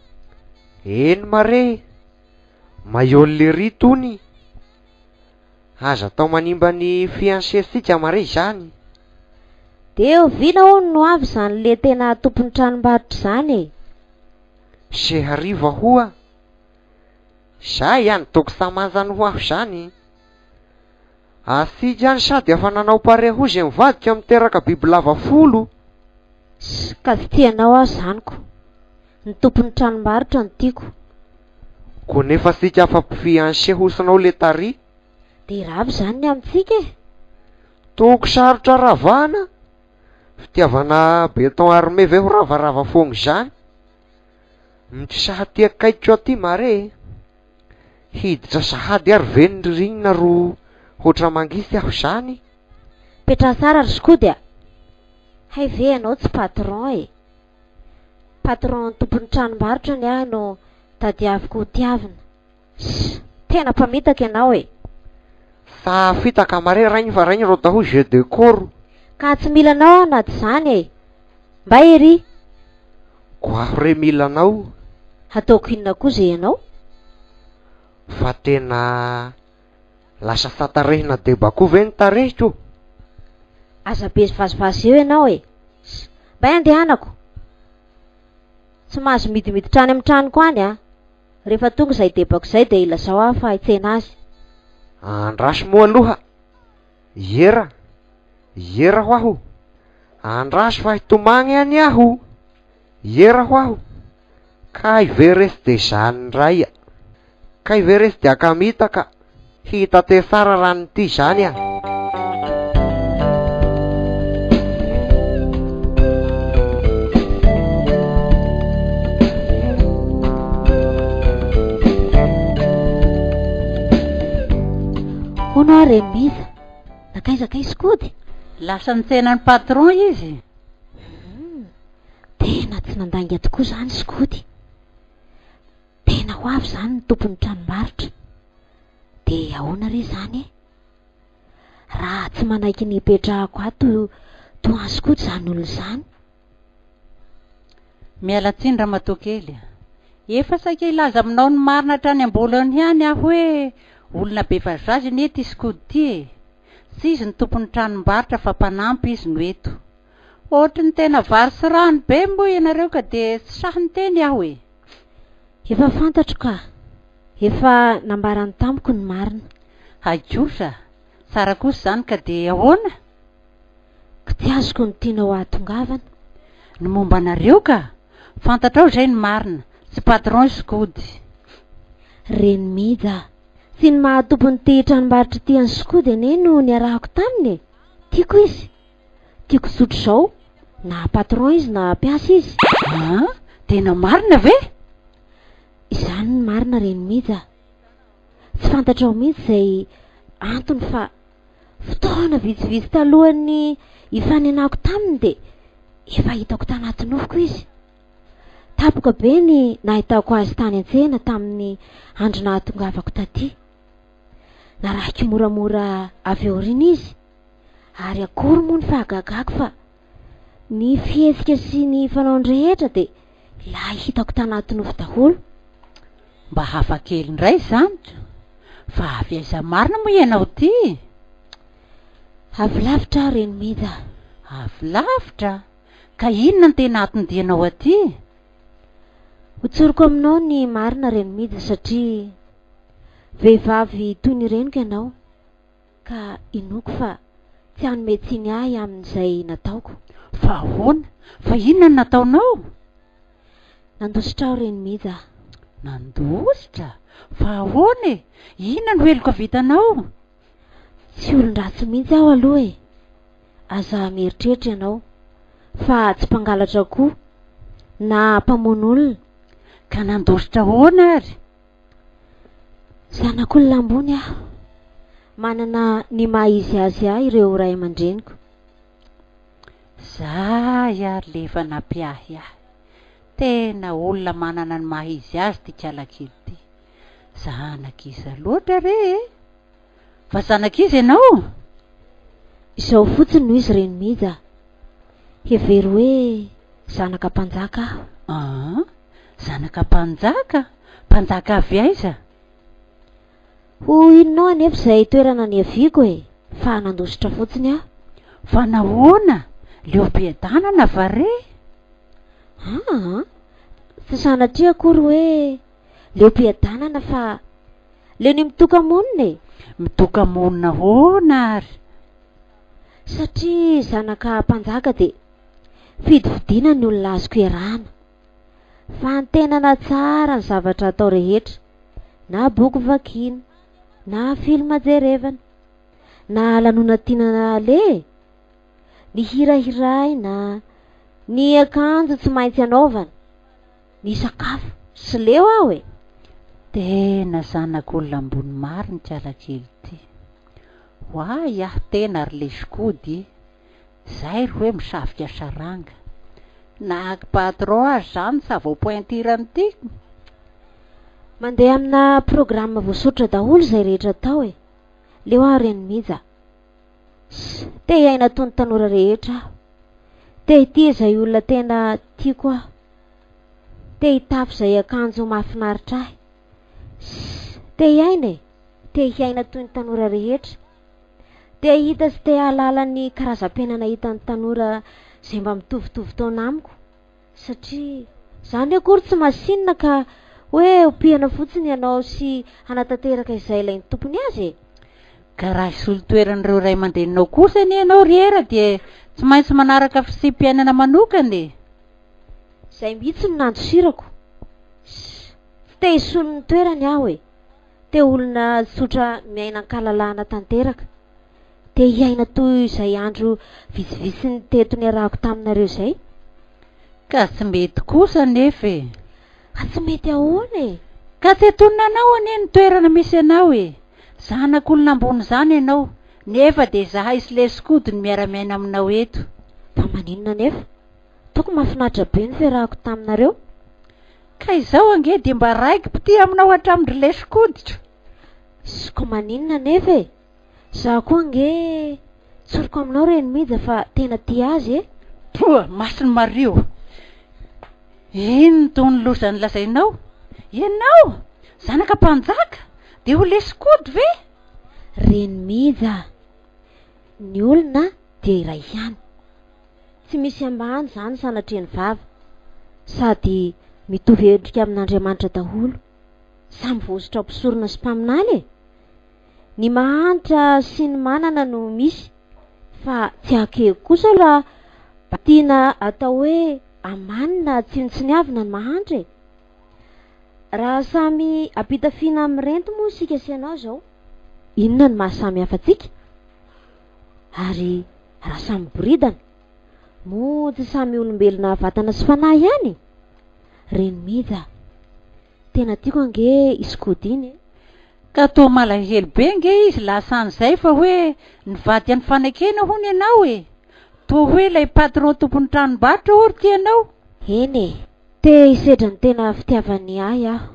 Eny mare, maillot lery tony. Aza atao manimba ny fiancé-tsika mare izany. Dia oviana hono no avy izany le tena tompon'ny tranombarotra izany e? Se hariva hoa. Zay any toko samanjany ho aho zany. Asika any sady efa nanao pare ho zay mivadika miteraka bibilava folo. Ss, ka tsy tianao aho izany ko. Ny tompon'ny tranombarotra no tiako. Ko nefa sika afa mpifiancé hosinao le tary. Dia rava izany ny amintsika e. Toko sarotra ravana. Fitiavana béton armé ve ho ravarava foagna izany? Mikisaha aty akaikiko aty mare e. Hiditra sahady ary ve ny ririnina ro hoatra mangisy aho izany? Petraha tsara ry Skody a! Hay ve ianao tsy patron e! Patron tompon'ny tranombarotra ny ahy no tadiaviko ho tiavina. Ss! Tena mpamitaka ianao e! Fa fitaka mare raigny fa raigny ro atao hoe jeu de corps. Ka tsy mila anao aho na tsy izany e! Mbay ery! Ko aho re mila anao. Hataoko inona koa izay ianao? Fa tena lasa satarehina deba koa ve ny tarehiko? Aza be vazivazy eo ianao e! Ss! Mbay andehanako! Tsy mahazo midimiditra any amin'ny tranoko any a! Rehefa tonga izay debako izay dia ilazao aho fa hitsena azy. Andraso moa aloha. Iera, iera ho aho. Andraso fa hitomagny any aho. Iera ho aho! Kay ve resy de zany ndray a! Kay ve resy de akamita ka! Hita te tsara ran'ity zany a! Hono hoa Remiza, nankaiza kay Sikody? Lasa nitsena ny patron izy. Hum, tena tsy nandainga tokoa izany Sikody. Tena ho avy izany ny tompon'ny tranombarotra. Dia ahoana re izany e? Raha tsy manaiky ny hipetrahako ato toa an'i Skoto izany olona izany? Miala tsiny ramatoa kely a! Efa saika hilaza aminao ny marina hatrany am-boalohany ihany aho hoe olona be vazivazy anie ity Skoto ity e! Tsy izy no tompon'ny tranombarotra fa mpanampy izy no eto. Ohatry ny tena vary sy rano be moa ianareo ka dia tsy sahy niteny aho e! Efa fantatro ka! Efa nambarany tamiko ny marina. Hay kosa! Tsara kosa izany ka dia ahoana? Ka tsy azoko ny tianao hahatongavana. Ny momba anareo ka! Fantatrao izay ny marina, tsy patron i Skody. Reny Mija a! Tsy ny maha tompon'ity tranombarotra ity an'i Skody anie no niarahako taminy e! Tiako izy! Tiako tsotra izao, na patron izy na mpiasa izy. An! Tena marina ve? Izany ny marina Reny Mija a! Tsy fantatrao mihitsy izay antony fa fotoana vitsivitsy talohan'ny hifanenako taminy dia efa hitako tanaty nofiko izy. Tampoka be ny nahitako azy tany an-tsena tamin'ny andro nahatongavako taty. Narahiko moramora avy aoriana izy ary akory moa ny fahagagako fa ny fihetsika sy ny fanaony rehetra dia ilay hitako tanaty nofy daholo. Mba hafa kely indray izany ko! Fa avy aiza marina moa ianao ity? Avy lavitra aho Reny Mija a! Avy lavitra? Ka inona no tena anton-dianao aty? Hotsoriko aminao ny marina Reny Mija satria vehivavy toy ny reniko ianao. Ka inoako fa tsy hanome tsiny ahy amin'izay nataoko. Fa ahoana? Fa inona no nataonao? Nandositra aho Reny Mija a. Nandositra? Fa ahoana e? Inona no heloka vitanao? Tsy olon-dratsy mihitsy aho aloha e! Aza mieritreritra ianao fa tsy mpangalatra koa na mpamono olona. Ka nandositra ahoana ary? Zanak'olona ambony aho. Manana ny maha izy azy ahy ireo ray aman-dreniko. Zay ary le efa nampiahy ahy. Tena olona manana ny maha izy azy ity kalakely ity. Zanak'iza loatra re e? Fa zanak'iza ianao? Izao fotsiny no izy Reny Mija a. Hevero hoe zanaka mpanjaka aho. An? Zanaka mpanjaka? Mpanjaka avy aiza? Ho inonao anefa izay toerana niaviako e, fa nandositra fotsiny aho. Fa nahoana? Leo am-piadanana va re? Aa! Tsy sanatria akory hoe leo am-piadanana fa leo ny mitoka-monina e! Mitoka-monina ahoana ary? Satria zanaka mpanjaka dia fidifidiana ny olona azoko iarahana. Fantenana tsara ny zavatra atao rehetra, na boky vakiana, na film jerevana, na lanonana aleha e! Ny hira hiraina, ny akanjo tsy maintsy anaovana, ny sakafo, sy leo aho e! Tena zanak'olona ambony marina ity alakely ity. Oay aho tena ry lesikody e! Zay ry hoe misavika saranga. Na patron aza zany sa vao pointure an'ity. Mandeha amina programme voasoritra daholo izay rehetra atao e! Leo aho reny Mija. Ss te hiaina toy ny tanora rehetra aho. Te hitia izay olona tena tiako aho. Te hitafy izay akanjo mahafinaritra ahy. Ss te hiaina e! Te hiaina toy ny tanora rehetra. Te hahita sy te hahalala ny karazam-piainana hitan'ny tanora izay mba mitovitovy taona amiko. Satria izany akory tsy masinina ka hoe hopihana fotsiny ianao sy hanatanteraka izay ilain'ny tompony azy e! Ka raha hisolo toeran'ireo ray aman-dreninao kosa anie ianao ry Era dia tsy maintsy manaraka fisiam-piainana manokana e! Izay mihitsy no nandosirako. Ssy, tsy te hisolo ny toerany aho e. Te ho olona tsotra miaina an-kalalahana tanteraka. Te hiaina toy izay andro vitsivitsy teto niarahako taminareo izay. Ka tsy mety kosa anefa e! Ka tsy mety ahoana e? Ka tsy antonona anao anie ny toerana misy anao e! Zanak'olona ambony izany ianao, nefa dia izahay sy Lesikody no miara-miaina aminao eto. Fa maninona anefa? Toko mahafinaritra be ny fiarahako taminareo. Ka izao ange dia mba raiki-pitia aminao hatramin-dry Lesikodiko. Sy ko maninona anefa e? Izaho koa ange tsoriko aminao Reny Mija fa tena tia azy e! Poa! Masin'i Maria ô! Inona itony loza nolazainao? Ianao, zanaka mpanjaka, dia ho lesikody ve? Reny Mija a! Ny olona dia iray ihany. Tsy misy ambany izany sanatria ny vava. Sady mitovy endrika amin'Andriamanitra daholo. Samy voahosotra ho mpisorona sy mpaminany e! Ny mahantra sy ny manana no misy fa tsy akeko kosa raha tiana atao hoe amanina tsinontsiniavina ny mahantra e! Raha samy ampitafiana amin'ny renty moa isika sy ianao izao, inona no maha samy hafa antsika? Ary raha samy miboridana, moa tsy samy olombelona vatana sy fanahy ihany e? Reny Mija a! Tena tiako ange i Skody iny e! Ka toa malahelo be nge izy lasa any zay fa hoe nivady any fanekena hono ianao e! Toa hoe ilay patron tompon'ny tranombarotra hory tianao? Eny e! Te hisedra ny tena fitiavany ahy aho.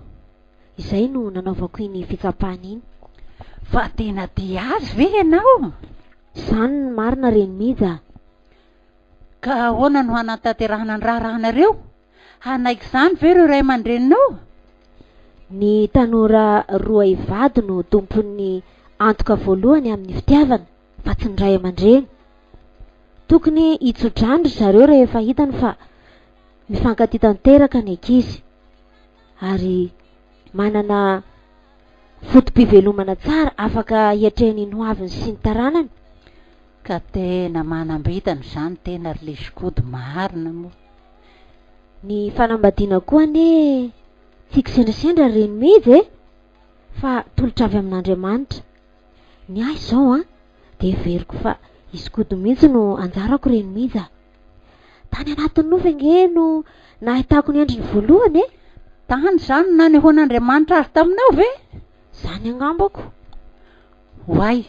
Izay no nanaovako iny fitsapana iny. Fa tena tia azy ve ianao? Izany no marina Reny Mija a! Ka ahoana no hanatanterahana ny raharahanareo? Hanaiky izany ve ireo ray aman-dreninao? Ny tanora roa hivady no tompon'ny antoka voalohany amin'ny fitiavana fa tsy ny ray aman-dreny. Tokony hitso-drano ry zareo rehefa hitany fa mifankatia tanteraka ny ankizy ary manana foto-pivelomana tsara afaka hiatrehany ny hoaviny sy ny taranany. Ka tena manam-bintana izany tena ry Lesikody marina moa. Ny fanambadiana koa anie tsy kisendrasendra ry Reny Mija e! Fa tolotra avy amin'Andriamanitra. Ny ahy izao an, dia heveriko fa i Skoto mihitsy no anjarako Reny Mija a! Tany anatin'ny nofy ange no nahitako ny endriny voalohany e! Tany izany no nanehoan'Andriamanitra azy taminao ve? Izany angambako. Oay!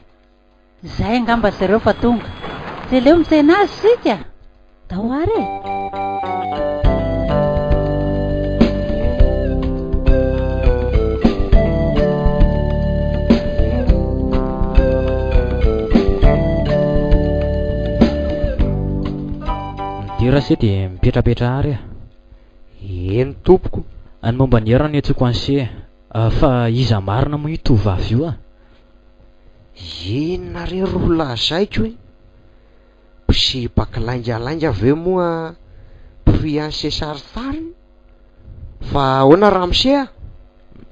Zay angamba zareo fa tonga. Tsy aleo mitsena azy isika? Ndao ary e! Midira se dia mipetrapetra ary a. Eny tompoko. Ny momba ny hery no iantsoako an'se. Fa iza marina moa io tovovavy io a? Inona re ro lazaiko e? Mpisipaky laingalainga ve moa mpifiancé sarisariny? Fa ahoana ramose a?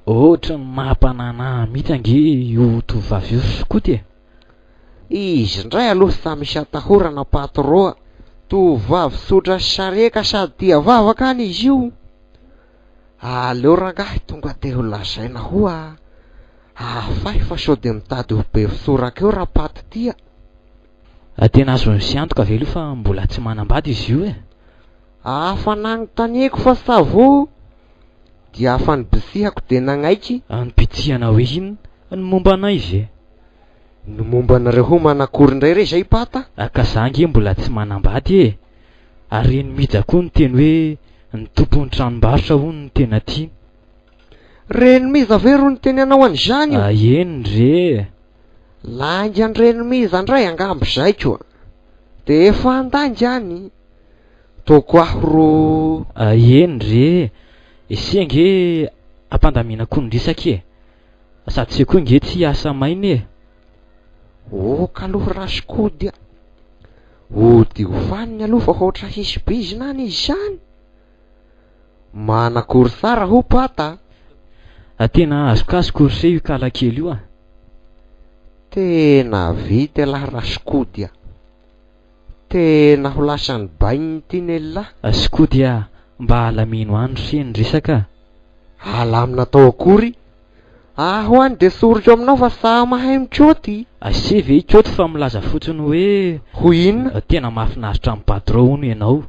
Ohatry ny maha-mpanana mihitsy ange io tovovavy io ry skoto e! Izy indray aloha sa misy atahorana patro a! Tovovavy tsotra sy sariaka sady tia vavaka any izy io. Aleo rangahy tonga de ho lazaina hoa ahafahy fa sao de mitady ho be fitoraka eo rapaty ty a! Tena azon'i sy antoka ve aloha fa mbola tsy manambady izy io e? Afa nanontaniako fa ça vaut dia afa nibitsihako de nagnaiky. Nibitsihana hoe inona? Ny momba anay ve? Ny momba anareo ho manakory indray re zay pata? Ka za ange mbola tsy manambady e! Ary reny Mija koa niteny hoe ny tompon'ny tranombarotra hono no tena tiany. Reny Mija ve ro niteny anao an'izany io? Eny re e! Laingan-dreny Mija ndray angamba izay koa. De efa handainga any. Toko aho ro. Eny re e! Ese ange ampandaminako ny resaka e! Sady se koa nge tsy hiasa maina e! Ok aloha rasikody a! Ody ho vaniny aloha fa hoatra hisy bizina any izy izany! Manakory tsara ho pata a! Tena azokazoko ry se io kala kely io a! Tena vita elah rasikody a! Tena ho lasan'ny baininy ity nelah! Sikody a! Mba alamino any ry ny resaka a. Alamina atao akory? Aho any de soriko aminao fa sahy mahay mikoty. Ase ve hikoty fa milaza fotsiny hoe. Hoy inona? Tena mahafinaritra amin'ny patron hono ianao.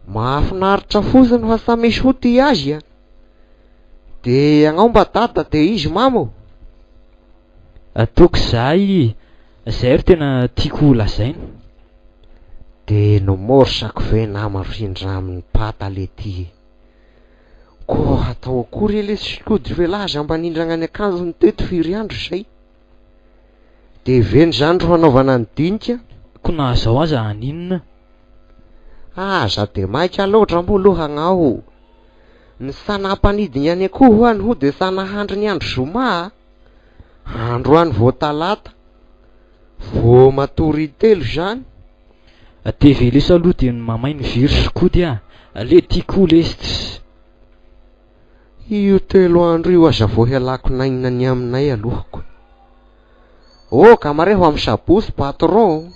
Mahafinaritra fotsiny fa sa misy ho tia azy a. De ianao mba dada de izy mama ô. Ataoko zay, zay ro tena tiako ho lazaina. De no morsako ve nama rindra amin'ny pata le ty e. Koa atao akory e lesy skody felaza mba nindragna ny akanjony teto firy andro zay. De veny zany ro hanaovana ny dinika. Ko na zao aza haninona? Aza de maika loatra moa aloha agnao. Ny sanam-panidigna ny akoho any ho de sanahandry ny andro zoma a. Androany vao talata. Vao matory intelo zany. De veleso aloha de mamay ny viry skody a. Le tiako lesy. Io 3 andro io aza vao hialako nainina ny aminay alohako. Oh, ka mare ho amin'ny sabotsy patron.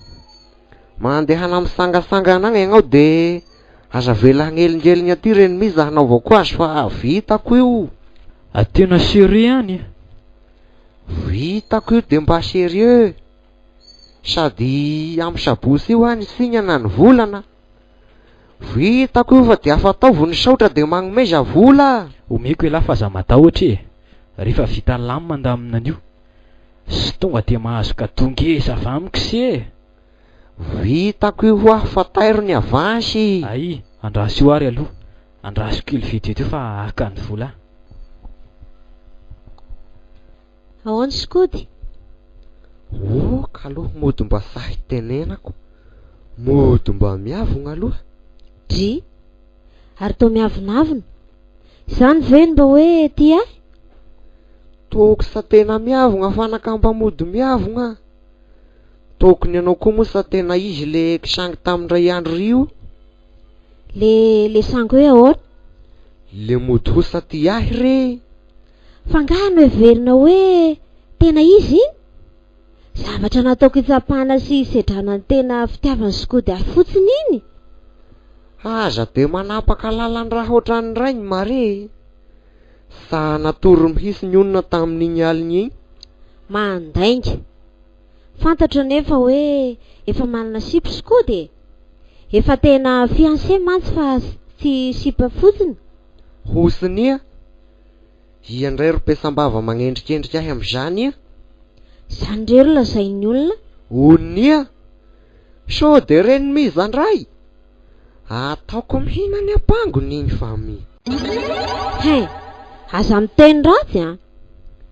Mandehana mitsangatsangana agny ianao de aza avela hanelingelina aty reny miza hanaovako azy fa vitako io. Tena sérieux ihany. Vitako io de mba sérieux. Sady amin'ny sabotsy io any signana ny volana. Vitako io fa de afa ataovy ny saotra de magnomeza vola. Omeko ialahy fa aza matahotra e. Rehefa vita lamina andamina an'io. Sy tonga de mahazo cadeau ngeza avy amiko sy e. Vitako io ho aho fa tairo ny avansy. Ay, andraso io ary aloha. Andraso kely vetivety eo fa haka ny vola. Ahoana Skody? Oka aloha mody mba sahy tenenako. Mody mba miavogna aloha. Dry. Ary toa miavonavona. Izany ve no mba hoe tia ahy? Toko sa tena miavogna fa nakamba mody miavogna. Tokony ianao koa moa sa tena izy le kisangy tamin'indray andro io? Le le sangy hoe ahoana? Le mody ho sa tia ahy re? Fa angaha no heverina hoe tena izy iny? Zavatra nataoko hitsapana sy hisedrana ny tena fitiavan'i Skody ahy fotsiny iny. Aza de manapaka lalan-draha ohatran'ny rainy mare. Sa natory mihitsy ny olona tamin'iny alina iny? Mandainga. Fantatro anefa hoe efa manana sipa Skody e. Efa tena fiancé mantsy fa tsy sipa fotsiny. Hosinia, ia indray ry pesambava magnendrikendrika ahy amin'izany ia? Izany indray ro lazain'ny olona. Onia, sao de reny miza indray? Ataoko mihinany ampangony iny fa mi. Hein, aza miteny ratsy an!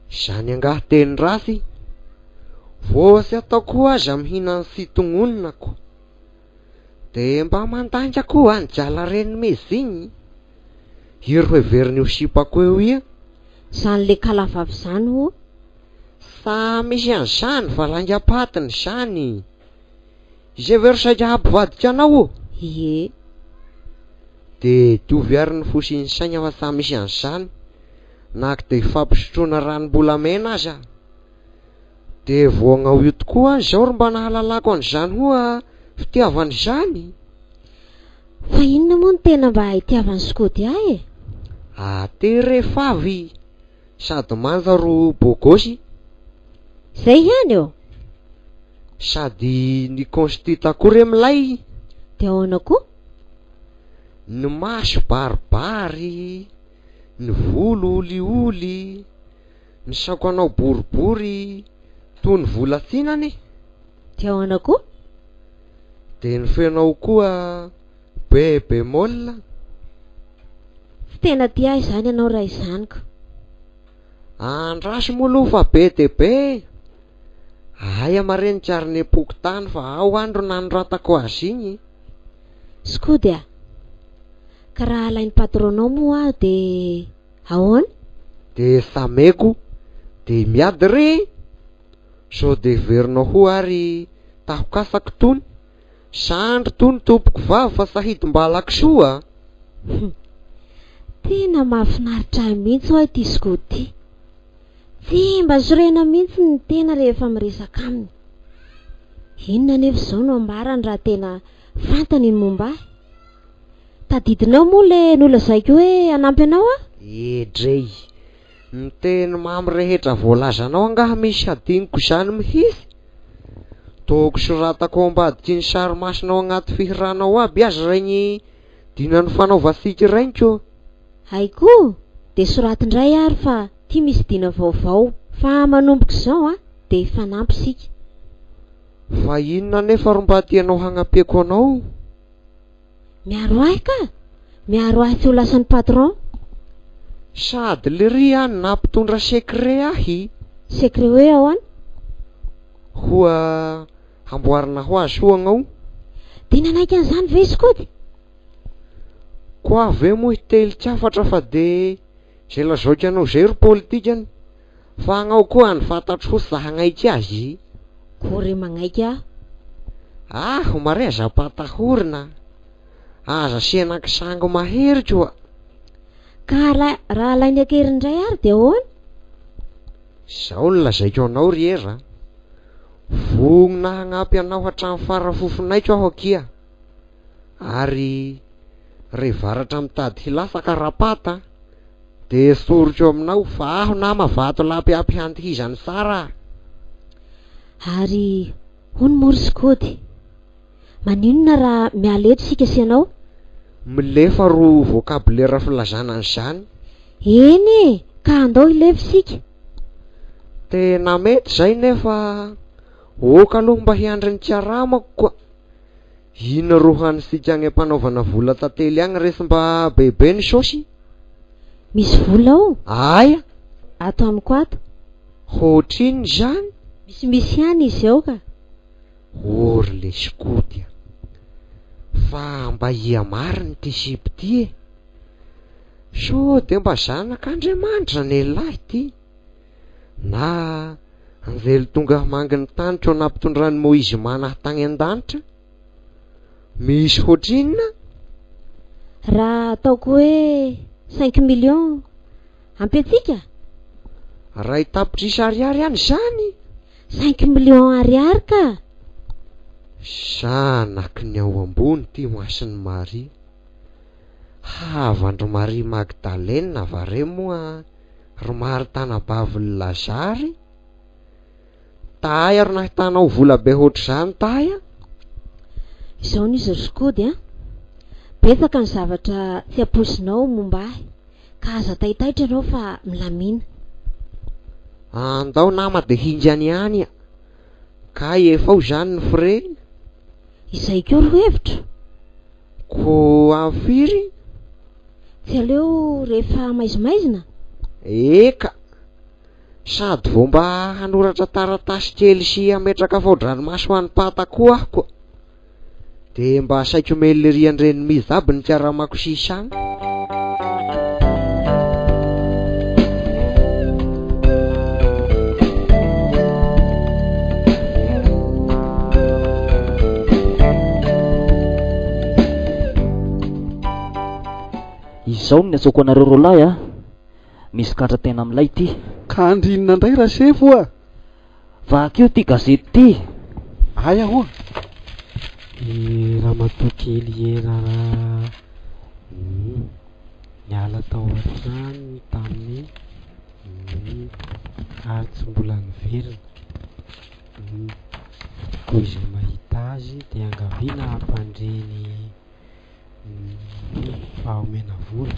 Izany angaha teny ratsy? Vao tsy ataoko koa aza mihinany sy tognonako. De mba mandainga koa any jala reny miza igny. Iro heverin'io sipako eo ia. Izany le kalavavy izany ho. Sa misy an'izany fa laingam-patiny izany. Izay ve ro saika hampivadika anao ô? Ie. De diovy ary ny fo sy ny saina fa sa misy an'izany. Na de hifampisotroana ranom-bolamena aza. De voagnao io tokoa any zao ro mba nahalalako an'izany hoa fitiavana izany. Fa inona moa no tena mba hitiavan'i Skody ahy e? Aty rehefa avy sady manja ro bogosy. Zay ihany ô? Sady ny constita koa re milay. De ahoana koa? Ny maso baribary, ny volo olioly, ny saoko anao boribory toy ny volatsinana e. De ahoana koa? De ny feonao koa be bémol. Tsy tena tia ahy izany ianao raha izany ko. Andraso moa aloha fa be de be. Aia mareny tsy ary nepoko tany fa ao andro nanoratako azy igny. Skody a, ka raha alain'ny patronao moa aho de ahoana? De sameko de miady re. Sao de heverinao ho ary tahokasako tony. Sandry tony tompoko vavy fa sahidy mbala kisoa. Tena mahafinaritra ahy mihitsy hoa ity Skody ity. Tsy mba sorena mihitsy ny tena rehefa miresaka aminy. Inona anefa izao no ambarany raha tena fantany ny momba ahy? Tadidinao moa le nolazaiko hoe hanampy anao aho? Edrey! Ny teny mamy rehetra voalazanao angaha misy hadinoko izany mihitsy? Toko soratako ao ambadiky ny sary masina ao agnaty fihiranao aby aza regny dina nifanaovantsika regny ko. Hay koa! Dia soraty indray ary fa ty misy dina vaovao fa manomboka izao an dia hifanampy isika. Fa inona anefa ro mba tianao hagnampiako anao? Miaro ahy ka! Miaro ahy tsy ho lasan'ny patron. Sady lery an nampitondra secret ahy. Secret hoe ahoana? Hoa hamboarina ho azy hoa agnao. Dia nanaiky an'izany ve i Skoty? Koa ve moa hitelikafatra fa de zay lazaiko anao zay ry politikany fa agnao koa any fantatro ho tsy hagnaiky azy. Koa re magnaiky aho. Aho mare aza ampatahorina, aza asiana kisangy mahery koa. Ka raha alainy an-keriny indray ary dia ahoana? Izao no lazaiko anao ry Hery a, vonona hagnampy anao hatramin'ny fara-fofonaiko aho akia. Ary re varatra mitady hilatsaka rapata de esoriko aminao fa aho nama vatolampy ampihantihizany tsara a! Ary hono moa ry Skody, maninona raha miala eto isika sy ianao? Milefa ro vocabulaire filazana an'izany. Eny e! Ka andao hilefa isika. Tena mety izay nefa ok aloha mba hiandry ny karamako koa. Inona ro hanintsika agny ampanaovana vola tantely agny resy mba bebe ny saosy? Misy vola ao? Aia? Ato amiko ato. Hoatrinona izany? Misimisy ihany izy ao ka. Ô ry lesy Koty a! Fa mba ia marina ity sipa ity e? Sao dia mba zanak'Andriamanitra anie lahy ity? Na anjely tonga hamangy ny tany koa nampitondran'i Moizy mana tagny an-danitra? Misy hoatrinona? Raha ataoko hoe cinq millions ampy antsika? Ray tapitrisa ariary any izany? Cinq millions ariary ka! Zanaky ny ao ambony ity Masin'i Maria. Havan-dry Maria Magdalena va re moa ry Marta anabavin'i Lazary? Taia ry nahitanao vola be hoatr'izany Taia? Izao no izy ry Skody a! Betsaka ny zavatra tsy ampoizinao momba ahy ka aza taitaitra ianao fa milamina. Andao nama de hingany ihany a! Kay efa ao izany ny frais? Izay koa ro hevitro. Koa amin'ny firy? Tsy aleo rehefa maizimaizina? Eka! Sady vao mba hanoratra taratasy kely sy hametraka fao-dranomaso ho an'i Pata koa aho koa. Dia mba asaiko mail ery an-dRenimiza aby ny karamako sisa agny. Izao no niantsoako anareo roalahy a! Misy gadra tena milay ity. Ka andry inona indray Rasefo a! Vakio ity gazety ity. Aia hoa? I ramatoa kely Hera niala tao an-tranony tamin'ny ary tsy mbola niverina. Koa izay mahita azy dia angaviana hampandre ny Fa omena vola.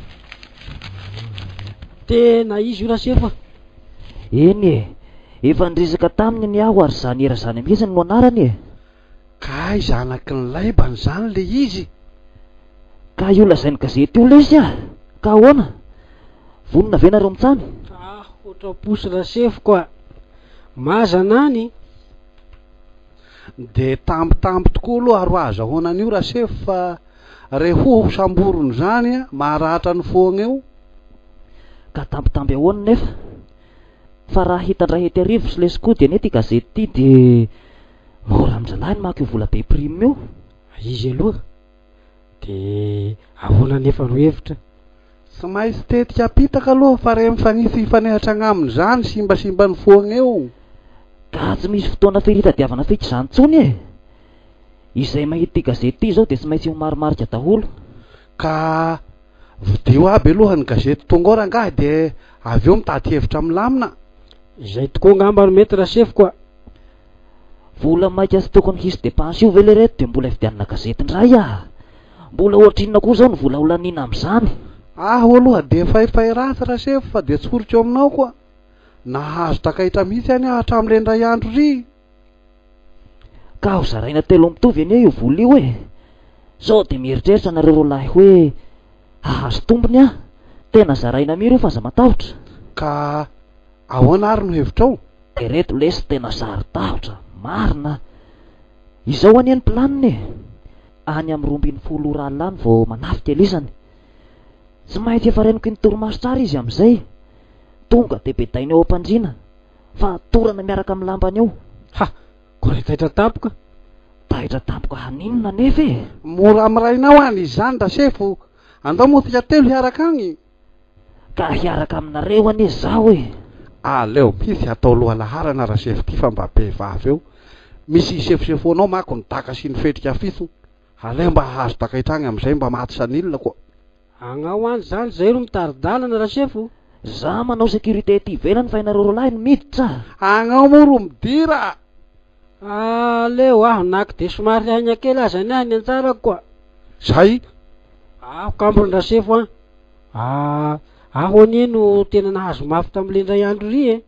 Tena izy io Rasefo a! Eny e! Efa niresaka taminy anie aho ary zany era zany mihitsy no anarany e! Kay zanaky ny laibany zany le izy? Ka io lazain'ny gazety io lesy a! Ka ahoana? Vonona ve nareo mitsamy? Ah, otraposy Rasefo a! Mazana any! De tambitamby tokoa aloha ro azahoana an'io Rasefo fa rehoa ho samborina zany a, maharatra ny foagna eo. Ka tambitamby ahoana nefa? Fa raha hitan-dRahetiarivo sy Leskody anie ity gazety ity de mora amin-dralahy ny maka io vola be prime io. Izy aloha de ahoana anefa no hevitra? Tsy maintsy tetika apitaka aloha fa re mifanisy hifanehatra agnaminy zany simbasimba ny foagna eo. Ka tsy misy fotoana firy hitadiavana fika izany intsony e! Izay mahita ity gazety ity izao dia tsy maintsy ho marimarika daholo. Ka vidio aby aloha ny gazety tonga ao rangahy dia avy eo mitady hevitra milamina. Izay tokoa angamba no mety rasefoko a! Vola maika tsy tokony hisy dépense io ve lereto dia mbola hividianana gazety indray ah! Mbola ohatrinona koa izao ny vola ho laniana amin'izany? Aho aloha dia faifay ratsy rasefo fa dia tsoriko aminao koa. Nahazo takaitra mihitsy any aho hatramin'ilay indray andro ry. Ka ho zaraina telo mitovy anie io vola io e! Sao dia mieritreritra nareo roalahy hoe hahazo tombony aho? Tena zaraina mira io fa aza matahotra. Ka ahoana ary no hevitrao? Ireto lesy tena saro-tahotra, marina. Izao anie ny planina e! Any amin'ny 12 ora alina any vao manafika elisany. Tsy maintsy efa renoky ny torimaso tsara izy amin'izay. Tonga dia bedainy ao am-pandriana. Fa torana miaraka amin'ny lambany ao. Ha! Koa re taitra tampoka. Taitra tampoka haninona anefa e? Mora mirainao any izany Rasefo. Andao moa tsika telo hiaraka agny. Ka hiaraka aminareo anie zaho e! Aleo mihitsy hatao lohalaharana Rasefo ty fa mba be vava eo. Misy hisefosefoanao manko ny daka sy ny fetrika fito. Aleo mba hahazo takaitra agny amizay mba maty sanil koa. Agnao any zany zay ro mitari-dalana Rasefo. Za manao sécurité ety ivelany fa ianareo roalahy no miditra. Agnao moa ro midira. Aleo aho naky de somary haigna kely aza ny ahy ny anjarako koa. Zay. Aho kambony Rasefo an. Ah, aho anie no tena nahazo mafy tamin'ilay indray andro ry e.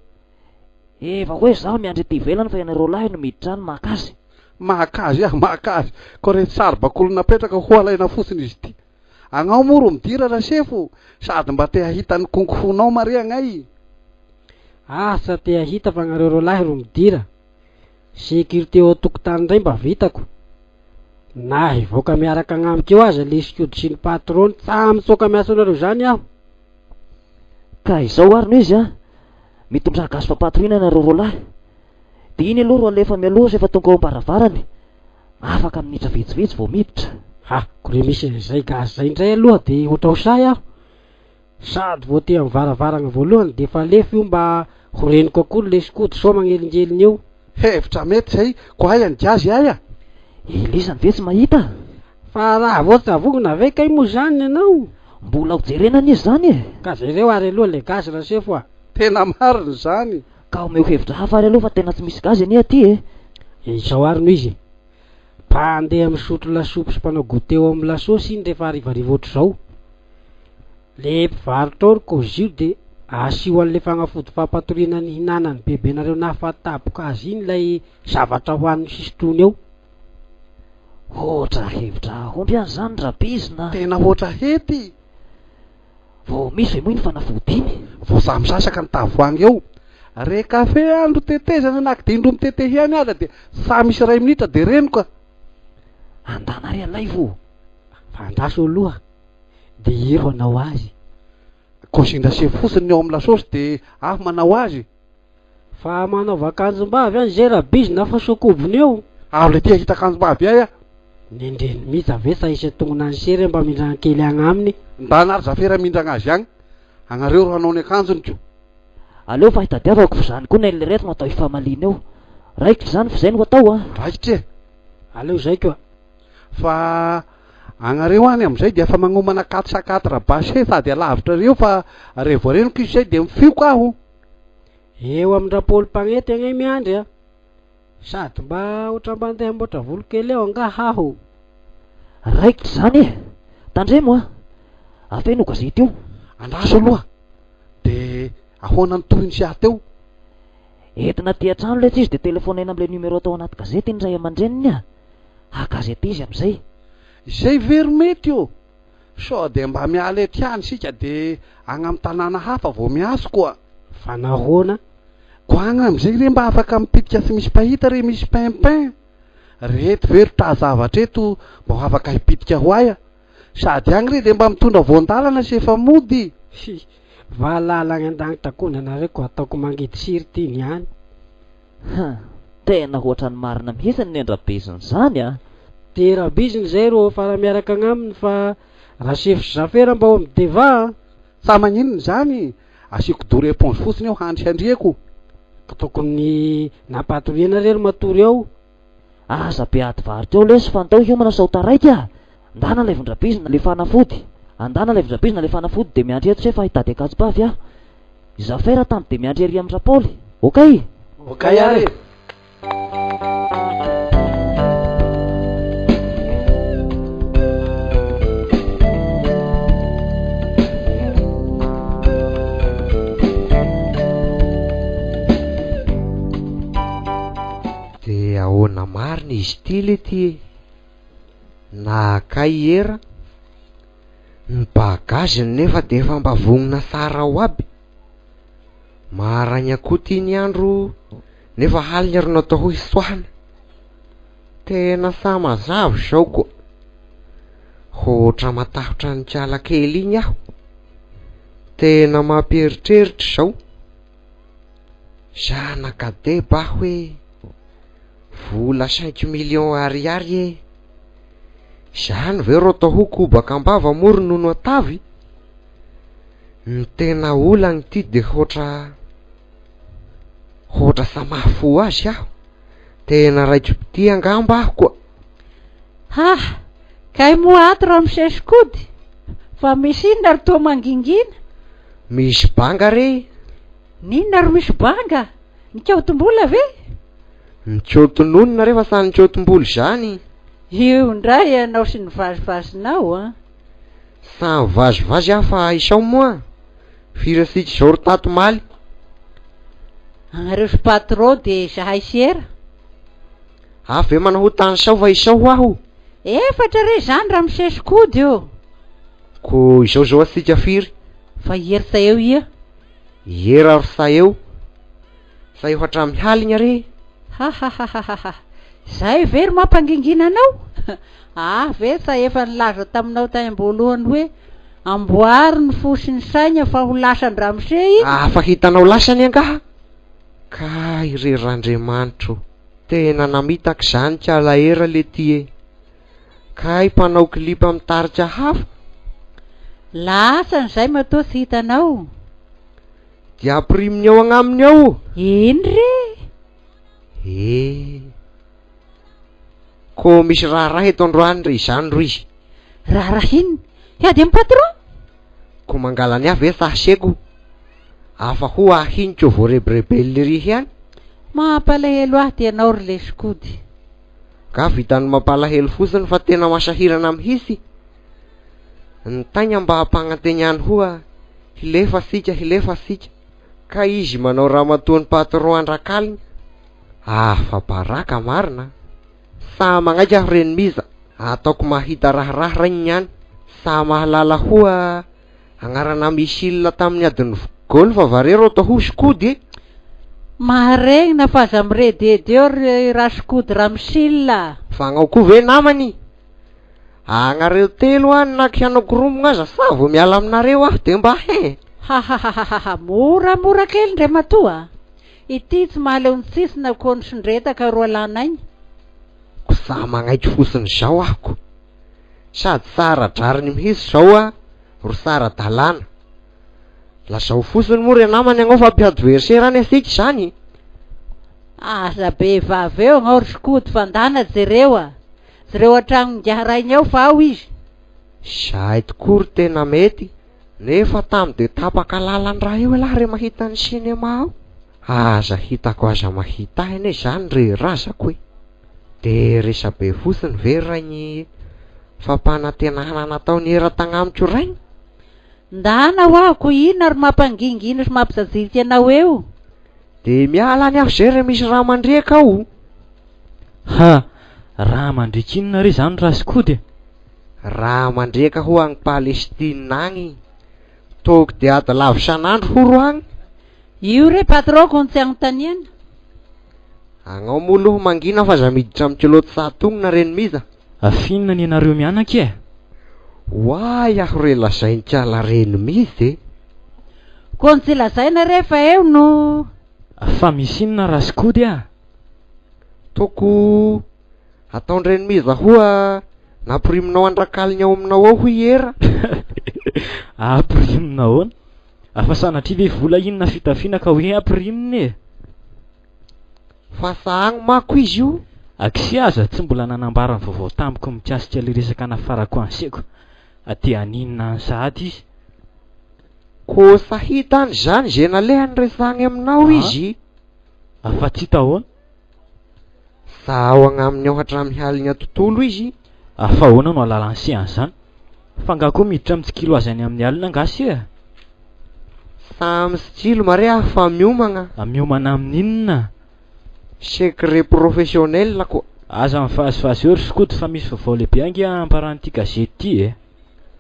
Eva hoe zaho miandry ety ivelany fa ianareo lahy no miditra any maka azy. Maka azy aho, maka azy. Koa reto saribakoly napetraka ho alaina fotsiny izy ity. Agnao moa ro midira Rasefo, sady mba te hahita ny kung-fu-nao mare agnay. Asa te hahita fa agnareo roalahy ro midira. Sécurité ao an-tokotany indray mba vitako. Na hivoaka miaraka agnamiko eo aza le skoto sy ny patron tsa mitsoaka miasa anareo zany aho. Ka izao ary no izy an! Mitondrà gaz fampatoriana ianareo roalahy. Dia iny aloha ro alefa mialoha rehefa tonga ao am-baravarany. Afaka minitra vitsivitsy vao miditra. Ha, ko re misy an'izay gaz zay indray aloha de ohatran'ny ho sahy aho. Sady vao aty amin'ny varavarana voalohany de efa alefa io mba ho reniko akory le skoto sao magnelingelina eo. Hevitra mety zay, ko aia ny gaz aia? Elisany ve tsy mahita? Fa raha vao tavongona ve kay moa zany ianao? Mbola ho jerena anie zany e! Ka jereo ary aloha le gaz Rasefo a! Tena marina izany! Ka omeo hevitra hafa ary aloha fa tena tsy misy gaz anie aty e! Izao ary no izy e! Mpandeha misotro lasopy sy mpanao goûter ao amin'ny lasosy iny rehefa harivariva ohatr'izao. Le mpivarotra ao ry kôzy io de asio an'le fagnafody fampatoriana nihinanan'ny bebenareo nahafataboka azy iny ilay zavatra hohaniny sy sotroiny eo. Hoatra hevitra hahomby any zany rabizina. Tena hoatra hety. Vao misy ve moa iny fanafody iny? Vao za misasaka ny tavoahangy eo. Re kafe andro tetezana na kidindro mitete ihany aza dia sa misy iray minitra dia renoka. Andana ary alaivo. Fa andraso aloha dia iro hanao azy. Kôzinda sefo fotsiny ny ao amin'ny lasosy dia aho manao azy. Fa manaova akanjombavy any zay rabizina fa sao kobony eo. Aho le tia hahita akanjombavy ahy ah. Nendreny mihitsy ave sa hisy tongona any sery mba mindragna kely agny aminy. Ndana ary zafera mindragna azy agny. Agnareo ro hanao ny akanjony ko. Aleo fa hitadiavako fa zany koa nen'le reto no atao hifamaliana eo. Raikitra izany fa izay no atao a. Raikitra e. Aleo izay koa. Fa agnareo any amizay dia efa magnomana quatre cent quatre base sady alavitra reo fa revo reniko izy zay dia mifioka aho. Eo amin-dRapaoly mpagnety agne miandry a! Sady mba ohatran'ny mba andeha hamboatra volo kely eo angaha aho. Raikitra izany e! Tandremo a! Afeno io gazety io. Andraso aloha de ahoana ny tohiny sy ahy teo? Entina aty an-trano letsy izy de telefonaina amin'ilay numéro tao anaty gazety ny ray aman-dreniny a! Haka azy aty izy amin'izay. Izay ve ry mety ô? Sao dia mba miala eto ihany isika dia agny amin'ny tanàna hafa vao miaso koa. Fa nahoana? Koa agny amin'izay re mba afaka mipitika tsy misy mpahita re misy pimpin. Reto ve ry tra zavatra eto mba ho afaka hipitika ho ahy a? Sady agny re dia mba mitondra voan-dalana sy efa mody. Hi, valala agny an-danitra koa nanareo ko ataoko mangidy siry ty ny any. Huh, tena hoatran'ny marina mihitsy ny nendrabeziny zany a! De rabiziny zay ro fara miaraka agnaminy fa Rasefo sy Zafera mba ao am Deva a! Sa maninona izany? Asiako dory éponge fotsiny eo handry handriako. Ka tokony nampatoriana re ry matory ao. Aza be ady varotra eo lesy fa ndao hiomana sao taraiky a! Ndana alaivo ndrabizina le fanafody. Andana alaivo ndrabizina le fanafody de miandry eto se fa hitady akanjom-bavy aho. I Zafera tamy de miandry ery amin-dRapaoly. Okay? Okay ary e! De ahoana marina izy ity lety e? Naka era, ny bagage-ny nefa de efa mba vognona tsara ao aby. Maraigna koa ty ny andro nefa halina ro natao ho hisoahana. Tena sa mazava izao koa. Hoatra matahotra an'ikala kely igny aho. Tena mampieritreritra izao. Zanaka deba aho e. Vola cinq millions ariary e. Izany ve ro atao ho kobaka am-bava moa ronono an-tavy? Ny tena olana ity de hoatra hoatra sa mahafoa azy aho. Tena raiki-pitia angamba aho koa. Ha! Kay moa ato ramose Sikody? Fa misy inona ry toa mangingina? Misy banga re! N'inona ro misy banga? Nikaotim-bola ve? Nikaotin'olona re fa sa nikaotim-bola izany? Io indray ianao sy ny vazivazinao an! Sa mivazivazy aho fa isao moa? Firy asika izao ry tato omaly? Anareo sy patron dia izahay sy era. Avy ve manao ho tanisao fa isao ho aho? Efatra re izany ramose Sikody ô! Ko izao izao asika firy? Fa i Ersa eo ia? Iera ry sa eo? Sa eo hatramin'ny haligna re? Hahahahaha! Izay ve ry mampangingina anao? Ah ve sa efa nilaza taminao tany am-boalohany hoe amboary ny fo sy ny saina fa ho lasan-dramose iny? Afa hitanao lasany angaha? Kay ry Randriamanitro, tena namitaka izany kala era letia e! Kay mpanao clip mitarika hafa? Lasany izay matoa tsy hitanao. Dia ampiriminy ao agnaminy ao. Eny re! Eh! Ko misy raharaha eto androany re izany ro izy. Raharaha inona? Hiady amin'ny patron? Ko mangala ny ahy ve sa aseko? Afa ho ahy iny ko voarebirebel ery ihany. Mampalahelo ahy ty ianao ry lesikody. Nga vitan'ny mampalahelo fotsiny fa tena masahirana mihitsy. Ny taigna mba ampanantegnany hoa hilefa sika hilefa sika. Ka izy manao ramatoan'ny patron andrakaliny. Afa-baraka marina. Sa magnaiky aho reny miza, ataoko mahita raharaha raigny niany. Sa mahalala hoa agnarana missile tamin'ny adin'ny golf va re rô atao ho sikody e? Maharegnina fa aza mirededy eo ry rasikody ramissile a! Fa agnao koa ve namany? Agnareo telo any na kianako rombogna aza sa vao miala aminareo aho de mba he! Hahahahaha moramora kely ndrematoa a! Ity tsy mahaleo ny tsisy na koa ny sondretaka roalanaigna. Ko za magnaiky fotsiny zao aho ko. Sady sa ara-drariny mihitsy zao a ro sa ara-dalàna. Lazao fotsiny moa re namany agnao fa mpiadversaire any asika izany. Aza be vava eo agnao ry skoto fa ndana jereo a! Jereo an-tragnon'ingahy rainy ao fa ao izy. Zay tokoa ry tena mety. Nefa tam de tapaka lalan-draha eo elah re mahita ny cinéma ao. Aza hitako aza mahita ahy anie zany re razako e. De resabe fotsiny ve raigny fampanantenana nataon'i Era tagnamiko raigny? Ndana hoa ko inona ry mampangingina sy mampijajilika anao eo? De miala any aho zay re misy raha mandriaka ao. Ha! Raha mandriaka inona re zany rasikody e? Raha mandriaka ho agny Palestine agny, toky de ady lavo isan'andro ho ro agny. Io re patron ko no tsy agnontaniana. Agnao moa loha mangina fa aza miditra am culotte sa atognona reny miza. Afinina ny anareo mianaka e! Oay aho re lazain-kala reny miza e! Ko ny tsy lazaina re fa eo no. Fa misy inona rasikody a! Toko ataon-dreny miza hoa nampiriminao andrakaliny ao aminao ao hoy Era. Ampirimina ahoana? Fa sanatria ve vola iny na fitafiana ka hoe ampirimina e? Fa sa agny mako izy io? Akia aza tsy mbola nanambara ny vaovao tamiko mikasika ilay resaka nafarako an'i Seko. Dia haninona any sahady izy? Ko sa hita any zany ze nalehany resahagny aminao izy? Fa tsy hita ahoana? Sa ao agnaminy ao hatramy haligna tontolo izy? Fa ahoana no ahalalan'i se an'izany? Fa angaha koa miditra mitsikilo azy any amin'ny alina angaha se a? Sa mitsilo mare aho fa miomagna. Miomana amin'inona? Secret professionnel koa. Aza mivazivazy eo ry skoto fa misy vaovao lehibe ange ambaran'ity gazety ity e.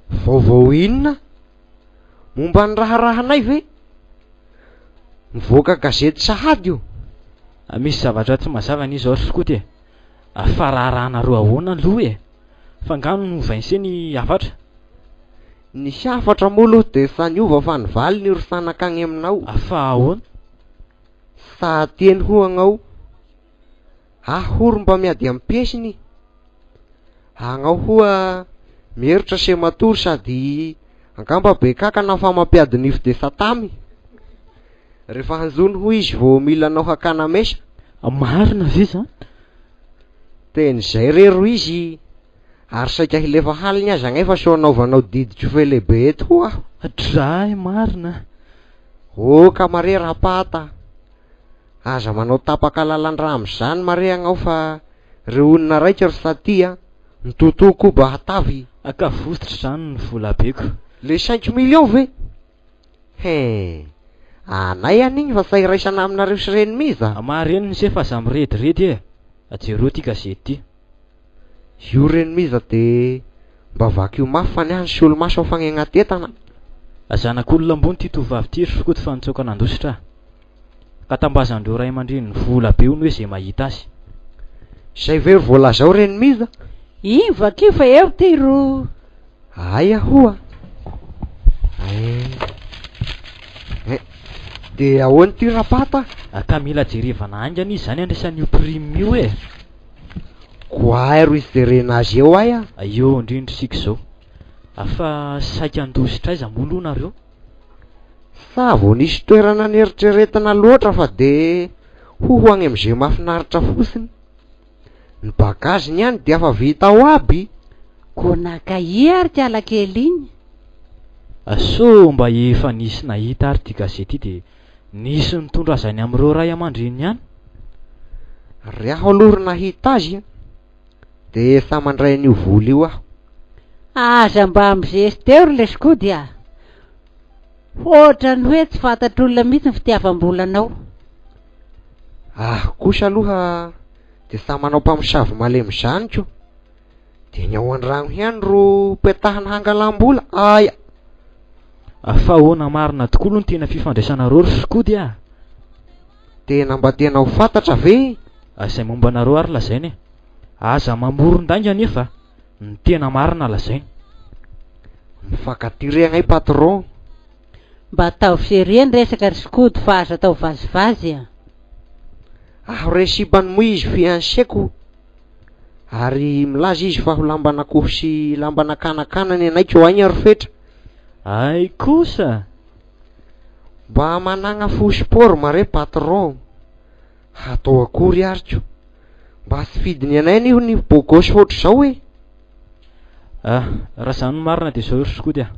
Vaovao inona? Momba ny raharahanay ve? Mivoaka gazety sahady io. Misy zavatra tsy mazava anie izao ry skoto e. Fa raharahanareo ahoana aloha e? Fa angaha novain'se ny hafatra? Ny hafatra moa aloha dia efa niova fa ny valiny ry sanaka agny aminao. Fa ahoana? Sa teny ho agnao? Aho ro mba miady am pesiny. Agnao hoa mieritra se matory sady angamba be kakana fa mampiady nify de satamy. Refa hanjono hoy izy vao mila anao hakana mesa. Marina ve zany? Teny zay re ro izy ary saika hilefa haliny aza agnefa sao anaovanao didy ko lehibe eto ho aho. Dray marina. Ô ka mare rapata. Aza manao tapaka lalan-dra am'izany mare agnao fa reo olona raika ry satia mitoto koba hatavy. Ka vositra zany ny volabeko. Le 5 millions ve? He, anay an'igny fa sa iraisana aminareo sy reny miza. Mareniny se fa za mirediredy e. Jereo ty gazety ty. Io reny miza de mba vakio mafy fa ny ahy ny solomaso ao fagnegnatetana. Zanak'olona ambony ty tovovavy ty ry skoto fa nitsoaka nandositra. Ka tambazandreo ray aman-dreny vola be hono hoe zay mahita azy. Zay ve ro voalazao reny miza? Iny vakio fa eo ty ro. Aia hoa. Eh, de ahoany ty rapata? Ka mila jerevana haingana izy zany andraisan'io prime io e. Koa ro izy jerena azy eo aia? Eo indrindra isika izao. Fa saika handositra aiza moa aloha nareo? Sa vao nisy toerana nieritreretina loatra fa de ho ho agny am'izay mahafinaritra fotsiny. Ny bagaziny ihany de afa vita ao aby. Ko naka ia ary ty alakely igny? So mba efa nisy nahita ary ty gazety ity de nisy nitondra azy any amin'ireo ray aman-dreny ihany. Ry aho aloha ry nahita azy a, de sa mandray an'io vola io aho. Aza mba mizesty eo ry le skody a. Ohatrany hoe tsy fantatr'olona mihitsy ny fitiavam-bolanao. Ah kosa aloha de sa manao mpamosavy malemy zany ko. De ny ao an-drano ihany ro petahana hangalam-bola. Aia. Fa ahoana marina tokoa aloha ny tena fifandraisanareo ry skody a? Tena mba tena ho fantatra ve? Izay momba anareo ary lazaina e. Aza mamoron-dainga anefa ny tena marina lazaina. Mifankatia re agnay patron. Mba ataovy sérieux ny resaka ry skoto fa aza atao vazivazy a. Aho re sipany moa izy fiancé-ko. Ary milaza izy fa ho lamban'akoho sy lamban'akanakana ny anay ko aigna ry fetra. Ay kosa. Mba managna fo sport mare patron. Hatao akory ary ko. Mba tsy fidiny anay anie ny beau gosse ohatr'izao e. Ah, raha zany no marina de zao ry skoty a.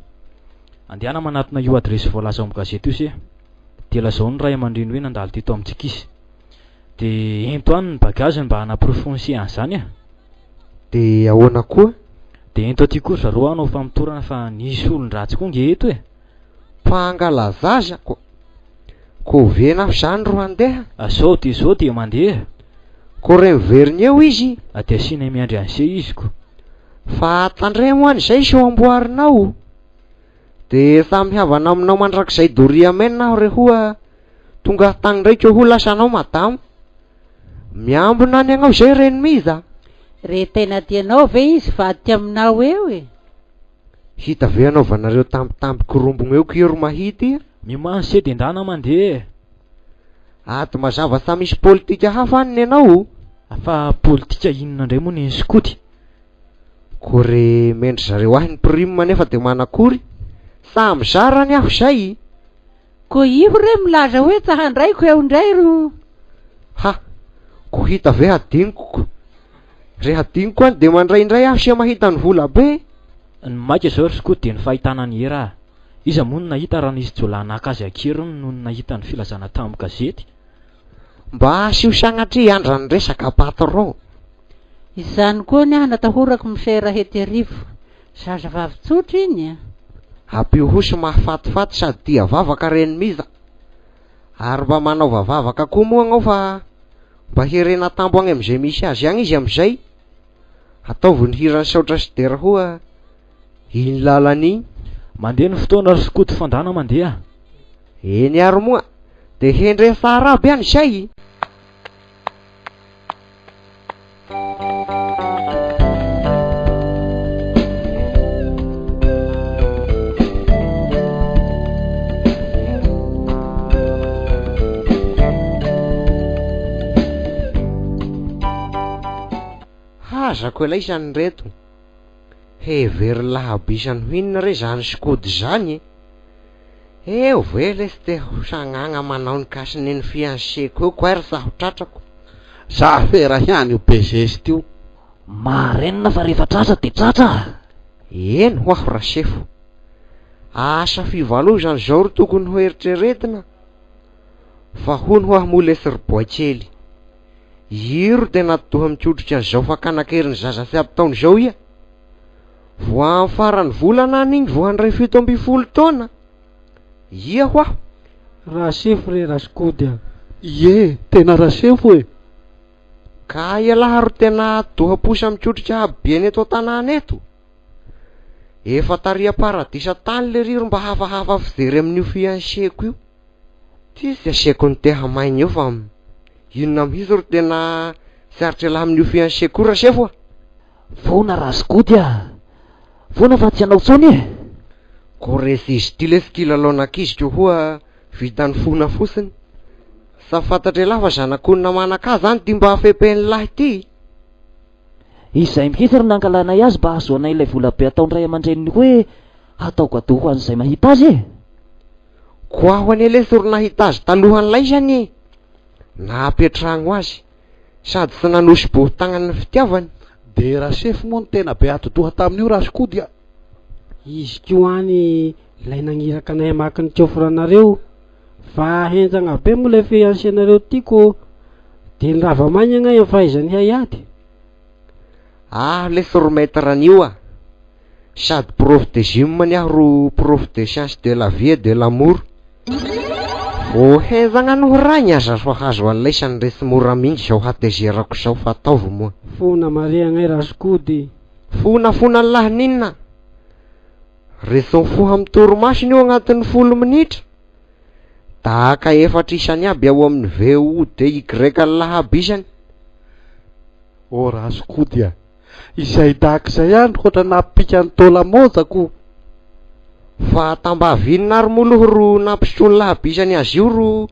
Andehana manatona io adresy voalaza ao amin'ny gazety io se. De lazao ny ray aman-dreny hoe nandalo teto amintsika izy. De ento any ny bagage mba hanaporofon-se an'izany e. De ahoana koa? De ento aty koa ry zareo hanao famotorana fa nisy olon-dratsy koa nge eto e. Mpangala zaza ko. Kovena aho zany ro handeha? Zao de zao de mandeha. Ko re miverina eo izy? De asianay miandry an'se izy ko. Fa tandremo any zay sao amboarinao. De samy havana aminao mandrakizay doria amen aho re hoa tonga tany ndraiky ho lasa anao madamo. Miambina any agnao zay reny miza. Re tena tianao ve izy vadika aminao eo e? Hita ve anaovanareo tambitamby korombogno eo kiro mahity? Mimany se de ndana mandeha. Ady mazava sa misy politika hafa any ny anao? Fa politika inona indray moa ny skoty? Ko re mendry zareo ahy ny prime nefa de manakory? Sa mizara any aho zay? Ko io re milaza hoe tsy handraiko eo indray ro. Ha, ko hita ve hadinoko ko. Re hadinoko any de mandray indray aho sia mahita ny vola be. Ny maika izao ry skoto dia ny fahitana an'i Hery ah. Iza moa no nahita raha nisy jiolahy naka azy an-keriny noho ny nahita ny filazana tamin'ny gazety? Mba asio sagnatria andra ny resaka patron. Izany koa ny ahy natahorako Mse Rahetiarivo. Zazavavy tsotra iny a! Ampio hosy mahafatifaty sady tia vavaka reny miza. Ary mba manaova vavaka koa moa agnao fa mba herena tambo agny amizay misy azy agny izy amizay. Ataovy ny hiran'i Saotra sy Dera hoa iny lalana iny. Mandeha ny fotoana ry skoto fandana mandeha. Eny ary moa de hendre tsara aby any izay. Hazako ela isany reto. Heverin'ny lahabisany ho inona re zany skoto zany e? Eo ve lesy te ho sagnagna manao ny cache-nez ny fiancé-ko eo koa ry sa ho tratrako? Za fera ihany io be zesta io. Marenina fa rehefa tratra de tratra a! Eny ho aho rasefo. Asa fivalozana izao ro tokony ho eritreretina fa hono ho aho moa lesy ry boay kely. Iro tena atidoha mikotrika an'izao fakana an-keriny zaza tsy ampy taona izao ia. Vao amin'ny faran'ny volana any iny vao handray 17 taona. Ia ho aho. Rasefo re Rasikody a! Ie, tena Rasefo e! Ka ialahy ro tena atidoha posa mikotrika habibiana eto an-tanàna eto. Efa tary am-paradisa tany lery ro mba hafahafa fijery amin'io fiancé-ko io. Tsisy asiako ny te hamaigny eo fa inona mihitsy ro tena tsy aritr'ialahy amin'io fiancé-ko io Rasefo a! Foana Rasikody a! Foana fa tsy hanao tsony e! Ko resy izy ity lesy kilalaon'ankizy ko hoa vitan'ny fona fotsiny. Sa fantatr'ialahy fa zanak'olona manan-kaja zany ity mba fepen'ilahy ity? Izay mihitsy ry nankalanay azy mba hahazoanay ilay vola be ataon-dray aman-dreniny hoe hatao cadeau ho an'izay mahita azy e! Ko aho anie lesy ro nahita azy talohan'laizany e! Nahapetragno azy sady tsy nanosi-boho-tagnany ny fitiavany. De Rasefo moa no tena be atidoha tamin'io Rasikody a! Izy koa any ilay nagniraka anay hamaky ny coffre anareo fa henjagna be moa ilay fiancé-nareo ty ko de ny rava-maigna agnay amin'ny fahaizany haiady. Ah lesy ry maître an'io a! Sady prof de gym anie aho ro prof de science de la vie et de l'amour. Vao henjagna noho raigny aza fa hazo alaisany re tsy mora mihitsy zao hatezerako zao fa ataovy moa. Fona mare agnay Rasikody. Fona fona lahy n'inona? Reso mifoha amin'ny torimasony io agnatin'ny 10 minitra. Daka efatra isany aby ao amin'ny VODY lahy isany. Oh Rasikody a! Izay daka izay ihany hoatra nampipika ny taola-maojako. Fa tambavy inona ary moa aloha ro nampisotroin'ny lahabisany azy io ro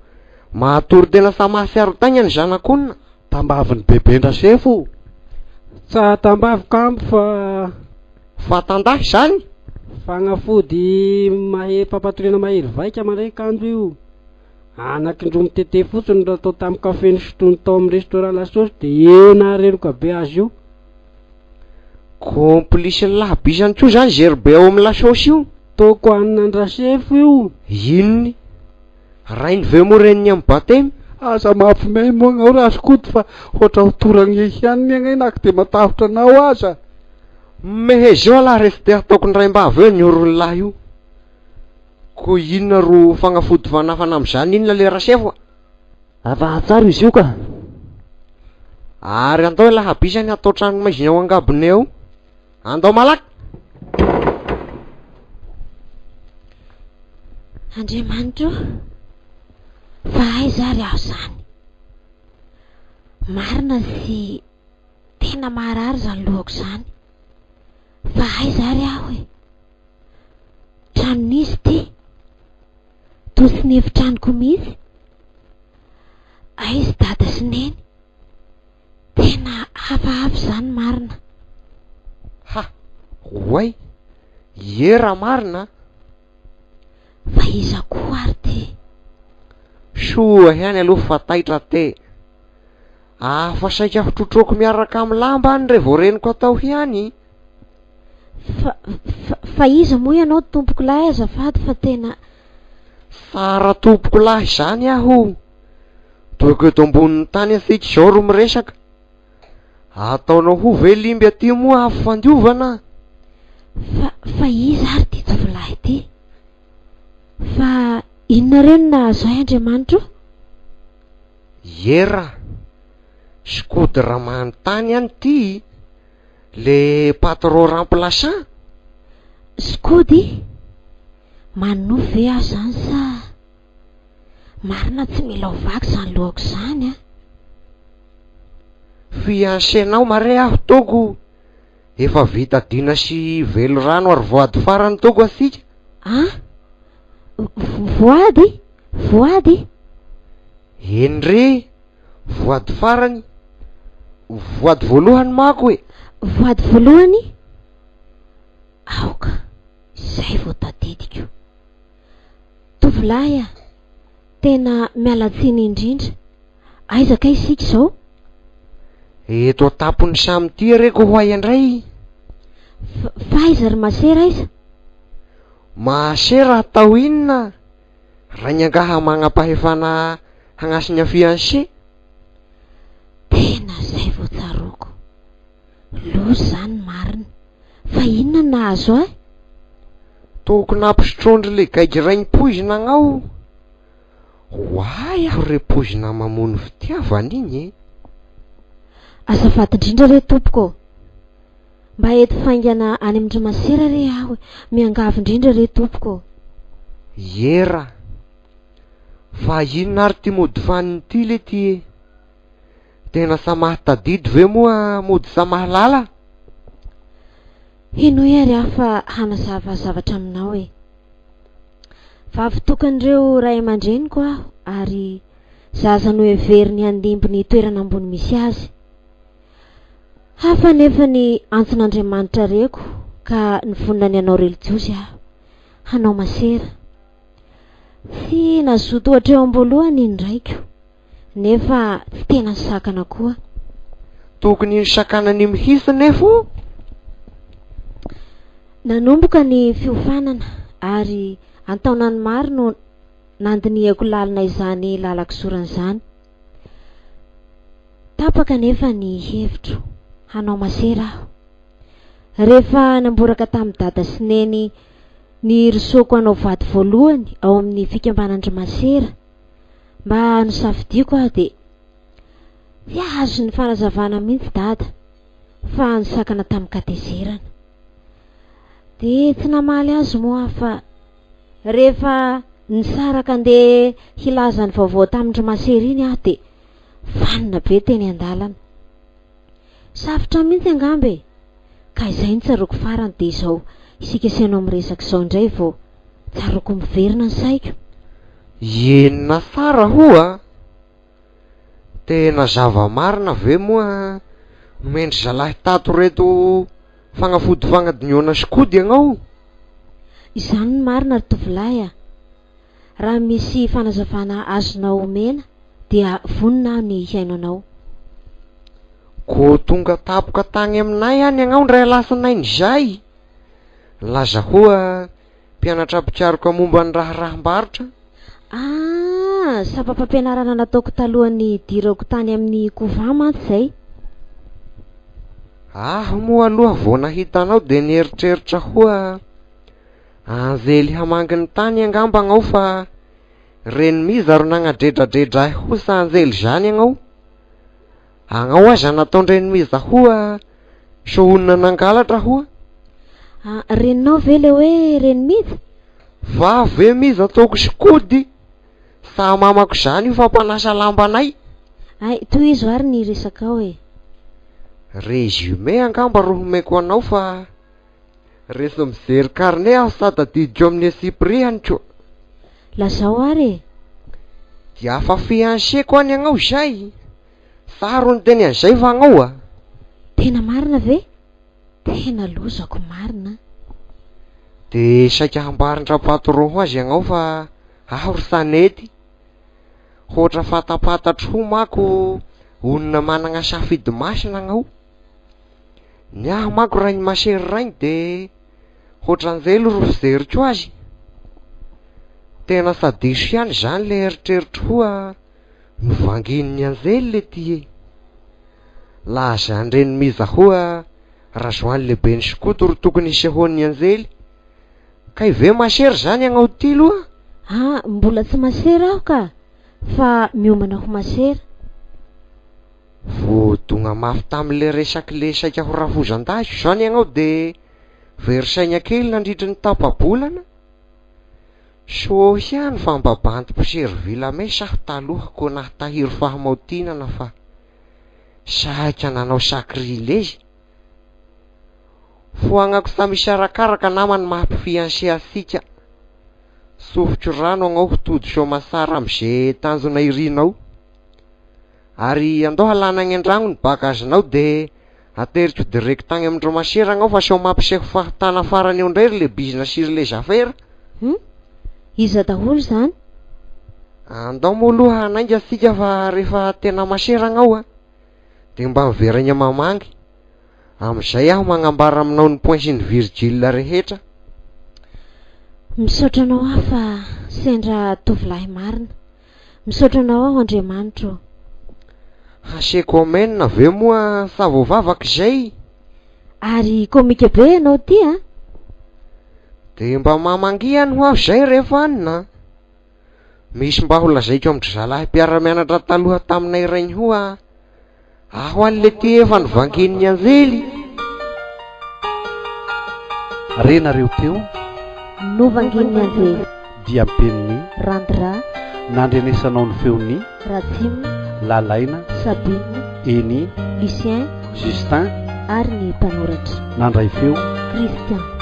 mahatory tena sa mahatsiaro taigna ny zanak'olona? Tambavin'ny beben-dRasefo. Tsa tambavy kambo fa. Fa tandahy izany? Fagnafody mahery fampatoriana mahery vaika mandray kanjo io. Anakindroa mitete fotsiny no natao tamin'ny kafe nosotroiny tao amin'ny restaurant La Sauce dia eo nahareroka be azy io. Complice ny lahabisany koa izany zerbe ao amin'ny La Sauce io. Toko hanina an-dRasefo io. Inona? Rainy ve moa reniny amin'ny batemy? Aza mampiomehy moa agnao Rasokoto fa hoatra ho toragne ihany ny agnay nako dia matahotra anao aza. Mehezeo alah ref de ataoko ny raimbavy eo ny oron'ny lahy io. Ko inona ro fagnafody fanafana amizany inona le rasefo a? Afahatsara izy io ka. Ary andao elah habisany atao trano maizina ao angabone ao. Andao malaky. Andriamanitra o, fa aiza ary aho izany? Marina sy tena maharary izany lohako izany. Fa aiza ary aho e? Tranon'iza ity? Toa tsy ny efitranoko mihitsy. Aiza dada sy neny? Tena hafahafa izany marina. Ha! Oay! Ie raha marina a! Fa iza koa ary ty? Soa ihany aloha fa taitra te. Afa saika hotrotroako miaraka amin'ny lamba any re vao reniko atao ihany. Fa, fa, fa iza moa ianao tompokolahy azafady fa tena. Tsara tompokolahy izany aho. Tohiko eto ambonin'ny tany asika izao ro miresaka. Ataonao ho ve limby aty moa afo fandiovana? Fa, fa iza ary ity tovolahy ity? Fa inona re no nahazo ahy Andriamanitro o? Ie ra, skody raha manontany any ty le patron remplaçant? Skody? Manonofy ve aho zany sa marina tsy mila ho vaky zany lohako zany an? Fiancé-nao mare aho Togo, efa vita dina sy velirano ary voady farany Togo asika. An? Voady? Voady? Eny re, voady farany, voady voalohany mako e! Voady voalohany? Aoka, izay vao tadidiko. Tovolahy a! Tena miala tsiny indrindra. Aiza kay isika izao? Eto an-tampon'ny samy tia re ko ho ahy indray. Fa aiza ry masera aiza? Masera atao inona? Rainy angaha manam-pahefana hagnasina fiancé? Tena zay vao tsaroako. Loza zany marina. Fa inona no nahazo ahy? Tokony hampisotroan-dry le gaigy rainy poizina agnao. Ho ahy aho re poizina mamono fitiavana igny e. Azafady indrindra re tompoko ô. Mba eto faingana any amin-dry masera re aho e! Miangavy indrindra re tompoko ô! Ie ra! Fa inona ary ty mody fanina ity le ty e? Tena sa mahatadidy ve moa mody sa mahalala? Henoy ary aho fa hanazava zavatra aminao e! Vavy tokan'ireo ray aman-dreniko aho ary zaza noheveriny handimby ny toerana ambony misy azy. Hafa anefa ny antson'Andriamanitra reko ka nivonona ny hanao relijiozy aho, hanao masera. Tsy nazoto hatreo am-boalohany ny raiko, nefa tsy tena nisakana koa. Tokony nisakanany mihitsy nefa o! Nanomboka ny fiofanana ary an-taonany maro no nandinihako lalina izany lalan-kisorana izany. Tapaka anefa ny hevitro, hanao masera aho. Rehefa namboraka tamin'i Dada sy Neny ny hirosoako hanao vady voalohany ao amin'ny fikambanan-dry masera mba nosafidiako aho dia tsy azo ny fanazavana mihitsy Dada fa nisakana tamin-katezerana. Dia tsy namaly azy moa aho fa rehefa nisaraka andeha hilaza ny vaovao tamin-dry masera iny aho dia Vanona be teny an-dalana. Safotra mihitsy angamba e! Ka izay no tsaroako farany dia izao isika sy ianao miresaka izao indray vao tsaroako miverina ny saiko. Inona tsara hoa? Tena zava-marina ve moa nomen-dry zalahy tato reto fagnafody fagnadinoana skody ianao? Izany no marina ry tovolahy a! Raha misy fanazavana azonao omena dia vonona aho ny hihaino anao. Ko tonga tapoka tagny aminay any agnao ndray alatsinainy zay, nilaza hoa mpianatra mpikaroka momba ny raharaham-barotra. Ah, sampam-pampianarana nataoko talohan'ny hidirako tany amin'ny couvent mantsy izay. Aho moa aloha vao nahita anao dia nieritreritra hoa Anjely hamangy ny tany angamba agnao fa reny miza ro nagnadredradredra ahy ho sa anjely zany agnao? Agnao aza nataon-dreny miza hoa sohonina nangalatra hoa. Ah, reninao ve le hoe reny miza? Vavy ve miza ataoko sikody? Sa mamako zany io fa mpanasa lambanay? Hay, tohizo ary ny resakao e. Résumé angamba ro homeko anao fa Resy mijery carnet aho sa tadidiko amin'ny antsipirihany ko. Lazao ary e. Dia afa fiancé-ko any agnao izay. Saro ny teny an'izay va agnao a? Tena marina ve? Tena lozako marina an. Dia saika hambarin-dRapatron ho azy agnao fa aho ry tanety. Hoatra fantapantatro ho mako. Olona managna safidy masina agnao. Ny ahy manko raha ny masera raigny de hoatran'izay aloha ro fijeriko azy. Tena sa diso ihany zany le eritreritro hoa novangin'ny anjely le ty e. Laha zany reny miza hoa rajoany lehiben'ny skoto ro tokony hisehoan'ny anjely. Kay ve masera zany agnao ty loha? Ah, mbola tsy masera aho ka, fa miomana ho masera. Voadogna mafy tamin'le resak'le saika ho rafozan-dahiko zany ianao de very saina kely nandritry ny tapa-bolana. Soa ihany fa mba bandy mpiserivila mesa aho taloha koa nahatahiry fahamaotinana fa saika nanao sacrilége. Foagnako samy hisarakaraka nama ny maha mpifiancé antsika. Sofiko rano agnao ho tody soamasara am'ze tanjona irinao. Ary andao halana agny an-dragno ny bagagenao de ateriko direct agny amindreo masera agnao fa sao mampiseho fahotana farany eo indray ry le bizina sy ry les affaires. Iza daholo zany? Andao moa aloha hanainga antsika fa rehefa tena masera agnao a, de mba miveragna mamangy. Am'izay aho magnambara aminao ny point sy ny virgule rehetra. Misaotra anao aho fa sendra tovolahy marina. Misaotra anao aho Andriamanitro. Haseko amen ve moa sa voavavaka izay? Ary komika be ianao ty a. De mba mamangiany ho aho zay rehefa anina. Misy mba ho lazaiko amin-dry zalahy mpiara-mianatra taloha taminay rainy hoa. Aho any le ty efa novangin'ny anjely. Renareo teo Novangin'ny anjely. dia ampen'ny Randra, nandrenesanao ny feon'ny Ratsima, Lalaina, Sabine, Eny, Lucien Justin ary ny mpanoratra nandray feo Christian.